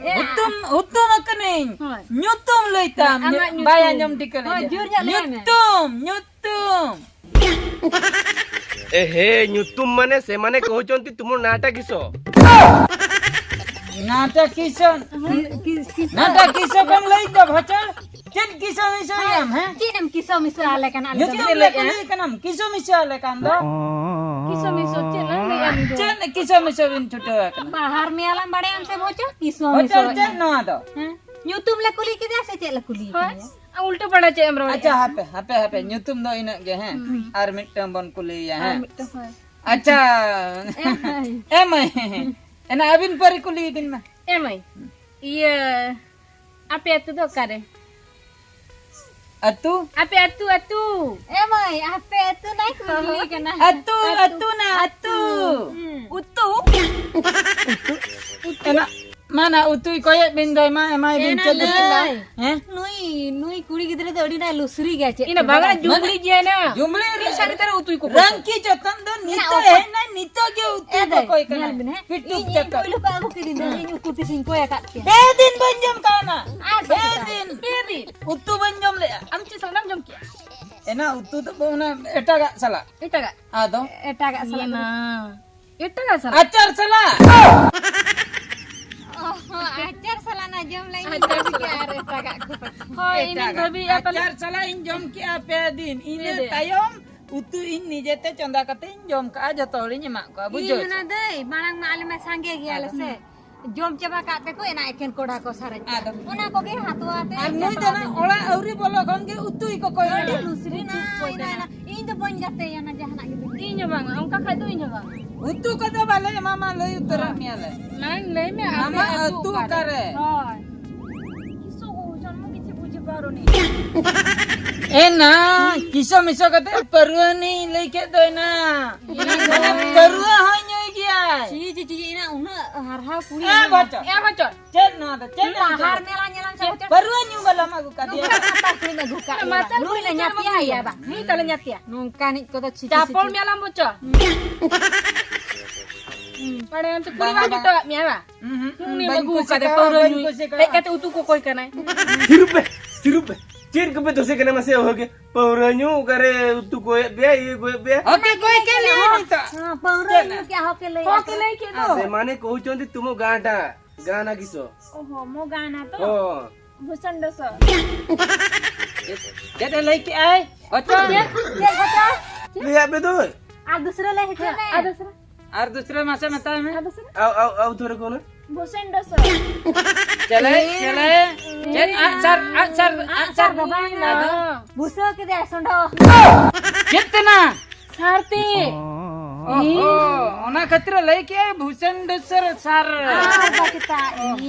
ᱮ᱾ ᱦᱩᱛᱩᱢ, ᱦᱩᱛᱩᱢ ᱟᱠᱟᱱᱟᱹᱧ᱾ ᱦᱳᱭ᱾ ᱧᱩᱛᱩᱢ ᱞᱟᱹᱭ ᱛᱟᱢ, ᱟᱢᱟᱜ ᱵᱟᱭ ᱧᱩᱛᱩᱢ᱾ ᱟᱸᱡᱚᱢ ᱴᱷᱤᱠᱟᱹ ᱦᱳᱭ, ᱞᱮᱫᱟ᱾ ᱡᱳᱨ ᱧᱚᱜ ᱞᱟᱹᱭ ᱢᱮ᱾ ᱧᱩᱛᱩᱢ, ᱧᱩᱛᱩᱢ᱾ ᱮ ᱦᱮ, ᱧᱩᱛᱩᱢ ᱢᱟᱱᱮ ᱥᱮ ᱢᱟᱱᱮ ᱠᱚᱦᱩᱪᱚᱱᱛᱤ ᱛᱩᱢᱩᱞ ᱱᱟᱴᱟ ᱠᱤᱥᱚ᱾ ᱱᱟᱴᱟ ᱠᱤᱥᱚ? ᱱᱟᱴᱟ ᱠᱤᱥᱚ ᱠᱚᱢ ᱞᱟᱹᱭ ᱫᱚ ᱵᱷᱚᱪᱚᱲ? ᱪᱮᱫ ᱠᱤᱥᱚ ᱢᱤᱥᱚ ᱭᱟᱢ, ᱦᱮᱸ? ᱪᱮᱫ ᱮᱢ ᱠᱤᱥᱚ ᱢᱤᱥᱚ ᱟᱞᱮ ᱠᱟᱱᱟ ᱟᱞᱮ ᱫᱚ? ᱧᱩᱛᱩᱢ ᱞᱮ ᱠᱩᱞᱤ ᱠᱟᱱᱟᱢ, ᱠᱤᱥᱚ ᱢᱤᱥᱚ ᱟᱞᱮ ᱠᱟᱱ ᱫᱚ᱾ ᱠᱤᱥᱚ ᱢᱤᱥᱚ ᱪᱮᱫ ᱞᱟᱝ ᱞᱟᱹᱭᱟ ᱟᱢ ᱫᱚ? ᱪᱮᱫ ᱠᱤᱥᱚ ᱢᱤᱥᱚ ᱵᱤᱱ ᱪᱷᱩᱴᱟᱹᱣ ᱟᱠᱟᱱᱟ? ᱵᱟᱦᱟᱨ ᱢᱮᱭᱟᱞᱟᱢ ᱵᱟᱲᱟᱭᱟᱢ ᱥᱮ ᱵᱷᱚᱪᱚᱲ? ᱠᱤᱥᱚ ᱢᱤᱥᱚ ᱵᱷᱚᱪᱚᱲ ᱪᱮᱫ ᱱᱚᱣᱟ ᱫᱚ? ᱦᱮᱸ? ᱧᱩᱛᱩᱢ ᱞᱮ ᱠᱩᱞᱤ ᱠᱮᱫᱮᱭᱟ ᱥᱮ ᱪᱮᱫ ᱞᱮ ᱠᱩᱞᱤ ᱦᱳᱭ᱾ ᱠᱮᱫᱮᱭᱟ? ᱟ, ᱩᱞᱴᱟᱹ ᱯᱟᱞᱴᱟ ᱪᱮᱫ ᱮᱢ ᱨᱚᱲᱮᱫᱼᱟ? ᱟᱪᱪᱷᱟ, ᱦᱟᱯᱮ, ᱦᱟᱯᱮ, ᱦᱟᱯᱮ, ᱧᱩᱛᱩᱢ ᱫᱚ ᱤᱱᱟᱹᱜ ᱜᱮ, ᱦᱮᱸ? ᱦᱩᱸ᱾ ᱟᱨ ᱢᱤᱫᱴᱟᱝ ᱵᱚᱱ ᱠᱩᱞᱤᱭᱮᱭᱟ, ᱟᱨ ᱦᱮᱸ? ᱢᱤᱫᱴᱟᱝ, ᱦᱳᱭ᱾ ᱟᱪᱪᱷᱟ᱾ ᱮ ᱢᱟᱹᱭ᱾ ᱮ ᱢᱟᱹᱭ᱾ ᱮᱱᱟ ᱟᱹᱵᱤᱱ ᱯᱟᱹᱨᱤ ᱠᱩᱞᱤᱭᱮᱵᱤᱱ ᱢᱟ᱾ ᱮ ᱢᱟᱹᱭ, ᱤᱭᱟᱹ, ᱟᱯᱮ ᱟᱹᱛᱩ ᱫᱚ ᱚᱠᱟᱨᱮ? ᱟᱹᱛᱩ? ᱟᱯᱮ ᱟᱹᱛᱩ, ᱟᱹᱛᱩ᱾ ᱮ ᱢᱟᱹᱭ, ᱟᱯᱮ ᱟᱹᱛᱩ ᱱᱟᱭ ᱠᱩᱞᱤ ᱠᱟᱱᱟ᱾ ᱟᱹᱛᱩ, ᱟᱹᱛᱩ᱾ ᱟᱹᱛᱩ ᱱᱟ, ᱟᱹᱛᱩ᱾ ᱦᱩᱸ᱾ ᱩᱛᱩ? ᱩᱛᱩ? ᱮᱱᱟ, ᱢᱟ ᱱᱟ, ᱩᱛᱩᱭ ᱠᱚᱭᱮᱫ ᱵᱤᱱ ᱫᱚᱭ, ᱢᱟ, ᱮᱢᱟᱭ ᱵᱤᱱ ᱮᱱᱟ ᱪᱮᱫ ᱩᱛᱩ? ᱞᱟᱹᱭ᱾ ᱦᱮᱸ? ᱱᱩᱭ, ᱱᱩᱭ ᱠᱩᱲᱤ ᱜᱤᱫᱽᱨᱟᱹ ᱫᱚ ᱟᱹᱰᱤ ᱱᱟᱭ ᱞᱩᱥᱨᱤ ᱜᱮᱭᱟ ᱪᱮᱫ ᱤᱱᱟᱹ ᱪᱚ ᱵᱟᱝᱟ ᱵᱟᱲᱟᱭ᱾ ᱡᱩᱵᱽᱞᱤ ᱜᱮᱭᱟ ᱱᱟ᱾ ᱡᱩᱵᱽᱞᱤ ᱨᱮ ᱤᱧ ᱥᱟᱹᱨᱤ ᱛᱮ ᱩᱛᱩᱭ ᱠᱚ ᱨᱟᱝᱠᱤ ᱪᱮᱛᱟᱱ ᱫᱚ ᱱᱤᱛᱚᱜ ᱚᱠᱚᱭ? ᱦᱮᱡ ᱱᱟ, ᱱᱤᱛᱚᱜ ᱜᱮ ᱩᱛᱩ ᱮ ᱫᱚ ᱫᱟᱹᱭ, ᱠᱚᱭ ᱠᱟᱱᱟ᱾ ᱧᱮᱞ ᱵᱤᱱ, ᱦᱮᱸ? ᱯᱤᱴᱩᱠ ᱤᱧ, ᱤᱧ ᱪᱟᱠᱟ᱾ ᱯᱩᱭᱞᱩ ᱠᱚ ᱟᱹᱜᱩ ᱠᱤᱫᱤᱧ ᱫᱚ, ᱤᱧ ᱩᱛᱩ ᱛᱤᱥᱤᱧ ᱠᱚᱭ ᱟᱠᱟᱫ ᱯᱮᱭᱟ? ᱯᱮ ᱫᱤᱱ ᱵᱟᱹᱧ ᱡᱚᱢ ᱠᱟᱣᱱᱟ᱾ ᱟᱨ ᱯᱮ ᱪᱮᱫ? ᱫᱤᱱ᱾ ᱯᱮ ᱫᱤᱱ᱾ ᱩᱛᱩ ᱵᱟᱹᱧ ᱡᱚᱢ ᱞᱮᱜᱼᱟ᱾ ᱟᱢ ᱪᱮᱫ ᱥᱟᱞᱟᱜ ᱮᱢ ᱡᱚᱢ ᱠᱮᱜᱼᱟ? ᱮᱱᱟ ᱩᱛᱩ ᱫᱚ ᱚᱱᱟ ᱮᱴᱟᱜᱟᱜ ᱥᱟᱞᱟᱜ᱾ ᱮᱴᱟᱜᱟᱜ? ᱟᱫᱚ? ᱮᱴᱟᱜᱟᱜ ᱥᱟᱞᱟᱜ ᱤᱭᱟᱹ ᱫᱚ ᱱᱟ᱾ ᱮᱴᱟᱜᱟᱜ ᱥᱟᱞᱟᱜ? ᱟᱪᱟᱨ ᱥᱟᱞᱟᱜ᱾ ᱚ, ᱟᱪᱟᱨ ᱥᱟᱞᱟᱜ ᱱᱟ ᱡᱚᱢ ᱞᱮ ᱤᱧ ᱟᱪᱟᱨ ᱵᱷᱟᱹᱵᱤ ᱠᱮᱜᱼᱟ ᱥᱟᱞᱟᱜ᱾ ᱟᱨ ᱮᱴᱟᱜᱟᱜ ᱠᱚ᱾ ᱦᱳᱭ, ᱤᱧ ᱮᱴᱟᱜᱟᱜ᱾ ᱵᱷᱟᱹᱵᱤᱭᱮᱫᱼᱟ ᱯᱟᱞᱮ᱾ ᱟᱪᱟᱨ ᱥᱟᱞᱟᱜ ᱤᱧ ᱡᱚᱢ ᱠᱮᱜᱼᱟ ᱯᱮ ᱫᱤᱱ᱾ ᱤᱱᱟᱹ ᱦᱮᱸ ᱫᱮ᱾ ᱛᱟᱭᱚᱢ ᱩᱛᱩ ᱤᱧ ᱱᱤᱡᱮᱛᱮ ᱪᱚᱸᱫᱟ ᱠᱟᱛᱮ ᱤᱧ ᱡᱚᱢ ᱠᱟᱜᱼᱟ, ᱡᱚᱛᱚ ᱦᱚᱲᱤᱧ ᱮᱢᱟᱜ ᱠᱚᱣᱟ, ᱤᱧ ᱵᱩᱡᱷᱟᱹᱣ ᱦᱚᱸ ᱥᱮ? ᱱᱟ ᱫᱟᱹᱭ, ᱢᱟᱲᱟᱝ ᱢᱟ ᱟᱞᱮ ᱢᱟ ᱥᱟᱸᱜᱮ ᱜᱮᱭᱟᱞᱮ ᱟᱫᱚ? ᱥᱮ᱾ ᱡᱚᱢ ᱪᱟᱵᱟ ᱠᱟᱜ ᱛᱮᱠᱚ ᱮᱱᱟ ᱮᱠᱷᱮᱱ ᱠᱚᱲᱟ ᱠᱚ ᱥᱟᱨᱮᱡ ᱠᱟᱜ᱾ ᱟᱫᱚ? ᱚᱱᱟ ᱠᱚᱜᱮ ᱦᱟᱛᱣᱟ ᱛᱮ ᱟᱨ ᱱᱩᱭ ᱫᱚ ᱪᱟᱵᱟ ᱱᱟ ᱠᱟᱜ᱾ ᱚᱲᱟᱜ ᱟᱹᱣᱨᱤ ᱵᱚᱞᱚ ᱠᱷᱚᱱ ᱜᱮ ᱩᱛᱩᱭ ᱠᱚᱠᱚᱭ ᱟᱹᱰᱤ ᱠᱟᱱᱟ᱾ ᱞᱩᱥᱨᱤ ᱱᱟ, ᱤᱱᱟ, ᱤᱱᱟ᱾ ᱤᱧ ᱫᱚ ᱵᱟᱹᱧ ᱜᱟᱛᱮᱭᱟ ᱱᱟ ᱡᱟᱦᱟᱱᱟᱜ ᱜᱮ ᱵᱟᱹᱧ ᱤᱧ ᱦᱚᱸ ᱵᱟᱝᱟ, ᱚᱱᱠᱟ ᱠᱷᱟᱡ ᱫᱚ ᱤᱧ ᱦᱚᱸ ᱵᱟᱝᱟ᱾ ᱩᱛᱩ ᱠᱚᱫᱚ ᱵᱟᱞᱮ ᱮᱢᱟᱢᱟ, ᱞᱟᱹᱭ ᱩᱛᱟᱹᱨᱟᱜ ᱢᱮᱭᱟᱞᱮ᱾ ᱢᱟᱲᱟᱝ ᱞᱟᱹᱭ ᱢᱮ, ᱟᱢᱟᱜ ᱟᱯᱮ ᱟᱹᱛᱩ ᱟᱹᱛᱩ ᱚᱠᱟᱨᱮ? ᱚᱠᱟᱨᱮ? ᱦᱳᱭ᱾ ᱠᱤᱥᱚ ᱠᱚ ᱡᱚᱱᱢᱚ ᱠᱤᱪᱷᱩ ᱵᱩᱡᱷᱟᱹ ᱯᱟᱨᱚ ᱱᱤ᱾ ᱮ ᱱᱟ, ᱠᱤᱥᱚ ᱢᱤᱥᱚ ᱠᱟᱛᱮ ᱯᱟᱹᱨᱣᱟᱹ ᱱᱤ ᱞᱟᱹᱭ ᱠᱮᱫ ᱫᱚ ᱮᱱᱟ᱾ ᱤᱭᱟᱹ᱾ ᱯᱟᱹᱨᱣᱟᱹ ᱦᱚᱸᱭ ᱧᱩᱭ ᱜᱮᱭᱟᱭ᱾ ᱪᱤ, ᱪᱤ, ᱪᱤ, ᱮᱱᱟ ᱩᱱᱟᱹᱜ ᱦᱟᱨᱦᱟᱣ ᱠᱩᱲᱤ ᱮ ᱦᱚᱲ᱾ ᱵᱚᱪᱚ᱾ ᱮ ᱵᱚᱪᱚ᱾ ᱪᱮᱫ ᱱᱚᱣᱟ ᱫᱚ? ᱪᱮᱫ ᱮᱢ ᱟᱦᱟᱨ ᱪᱤᱠᱟᱹ? ᱢᱮᱞᱟ ᱧᱮᱞᱟᱢ ᱪᱟᱞᱟᱜ ᱪᱮᱫ ᱪᱚ᱾ ᱯᱟᱹᱨᱣᱟᱹ ᱧᱩ ᱵᱟᱞᱟᱢ ᱟᱹᱜᱩ ᱠᱟᱫᱮᱭᱟ? ᱱᱚᱝᱠᱟ ᱢᱟᱛᱟᱞ ᱠᱩᱲᱤᱢ ᱟᱹᱜᱩ ᱠᱟᱜ ᱞᱮᱭᱟ᱾ ᱢᱟᱛᱟᱞ ᱱᱩᱭ ᱞᱮ ᱠᱩᱲᱤ ᱧᱟᱯᱮᱭᱟ ᱪᱮᱫ ᱮᱢ ᱭᱟ ᱟᱹᱜᱩ ᱵᱟᱝ? ᱱᱩᱭ ᱛᱟᱞᱮ ᱧᱟᱯᱮᱭᱟ᱾ ᱱᱚᱝᱠᱟᱱᱤᱡ ᱠᱚᱫᱚ ᱪᱷᱤ, ᱪᱷᱤ, ᱪᱟᱯᱚᱞ ᱪᱷᱤ, ᱪᱷᱤ᱾ ᱢᱮᱞᱟᱢ ᱵᱚᱪᱚ᱾ ᱦᱩᱸ᱾ ᱵᱟᱲᱟᱭᱟᱢ ᱛᱚ ᱠᱩᱲᱤ ᱵᱟᱝ ᱵᱟᱝ ᱡᱚᱴᱚᱣᱟᱜ ᱢᱮᱭᱟ ᱵᱟᱝ? ᱩᱸᱦᱩᱸ, ᱩᱱᱤᱢ ᱵᱟᱹᱧ ᱟᱹᱜᱩ ᱠᱩᱥᱤ ᱠᱟᱫᱮ ᱠᱟᱣᱟ, ᱯᱟᱹᱣᱨᱟᱹ ᱵᱟᱹᱧ ᱧᱩᱭ᱾ ᱠᱩᱥᱤ ᱠᱟᱣᱟ᱾ ᱦᱮᱡ ᱠᱟᱛᱮ ᱩᱛᱩ ᱠᱚ ᱚᱠᱚᱭ ᱠᱟᱱᱟᱭ? ᱛᱷᱤᱨᱩᱯ ᱵᱮ, ᱛᱷᱤᱨᱩᱯ ᱵᱮ᱾ ᱪᱮᱫ ᱠᱚᱯᱮ ᱫᱳᱥᱮ ᱠᱟᱱᱟ ᱢᱟᱥᱮ? ᱦᱚᱦᱚ ᱜᱮ ᱯᱟᱹᱣᱨᱟᱹ ᱧᱩ, ᱚᱠᱟᱨᱮ ᱩᱛᱩ ᱠᱚᱭᱮᱫ ᱯᱮᱭᱟ, ᱤᱭᱟᱹ ᱠᱚᱭᱮᱫ ᱯᱮᱭᱟ? ᱦᱚᱠᱮ ᱠᱚᱭ ᱠᱮᱫ ᱞᱮᱭᱟ ᱱᱤᱛᱚᱜ᱾ ᱦᱮᱸ, ᱯᱟᱹᱣᱨᱟᱹ ᱪᱮᱫ? ᱧᱩ ᱠᱮᱫ ᱦᱚᱠᱮ ᱞᱟᱹᱭ ᱦᱚᱠᱮ ᱞᱟᱹᱭ ᱠᱮᱫ ᱫᱚ᱾ ᱥᱮ ᱢᱟᱱᱮ ᱠᱚᱦᱩᱪᱚᱱᱫᱤ ᱛᱩᱢᱚ ᱜᱟᱸᱰᱟ, ᱜᱟᱱᱟ ᱠᱤᱥᱚ? ᱳᱦᱳ, ᱢᱚ ᱜᱟᱱᱟ ᱛᱚ? ᱦᱚᱸ᱾ ᱵᱷᱩᱥᱚᱱᱰᱚ ᱥᱚ᱾ ᱪᱮᱫ ᱮ ᱞᱟᱹᱭ ᱠᱮᱜᱼᱟᱭ? ᱦᱚᱪᱚ᱾ ᱪᱮᱫ? ᱪᱮᱫ ᱦᱚᱪᱚ? ᱞᱟᱹᱭᱟᱫ ᱯᱮ ᱫᱚᱭ᱾ ᱟᱨ ᱫᱩᱥᱨᱟ ᱞᱟᱹᱭ ᱦᱚᱪᱚ ᱢᱮ᱾ ᱟᱨ ᱫᱩᱥᱨᱟ? ᱟᱨ ᱫᱩᱥᱨᱟ ᱢᱟᱥᱮ ᱢᱮᱛᱟᱭ ᱢᱮ᱾ ᱟᱨ ᱫᱩᱥᱨᱟ? ᱟᱣ, ᱟᱣ, ᱟᱣ, ᱛᱷᱚᱨᱮ ᱠᱚᱱᱟ᱾ ᱵᱷᱩᱥᱚᱱᱰᱚ ᱥᱚ᱾ ᱪᱮᱞᱮ, ᱪᱮᱞᱮ᱾ ᱪᱮᱫ ᱟᱜ ᱥᱟᱨ, ᱟᱜ ᱥᱟᱨ, ᱟᱜ ᱥᱟᱨ ᱫᱚ ᱵᱟᱝ, ᱟᱫᱚ? ᱵᱷᱩᱥᱟᱹ ᱠᱮᱫᱮᱭᱟ ᱥᱚᱸᱰᱚ᱾ ᱪᱮᱫ ᱛᱮᱱᱟ? ᱥᱟᱨᱛᱮ᱾ ᱚ, ᱚ, ᱚᱱᱟ ᱠᱷᱟᱹᱛᱤᱨ ᱞᱟᱹᱭ ᱠᱮᱜᱼᱟᱭ ᱵᱷᱩᱥᱚᱱᱰᱚ ᱥᱚᱨ ᱥᱟᱨ᱾ ᱟᱨ ᱵᱟᱠᱤ ᱛᱟ,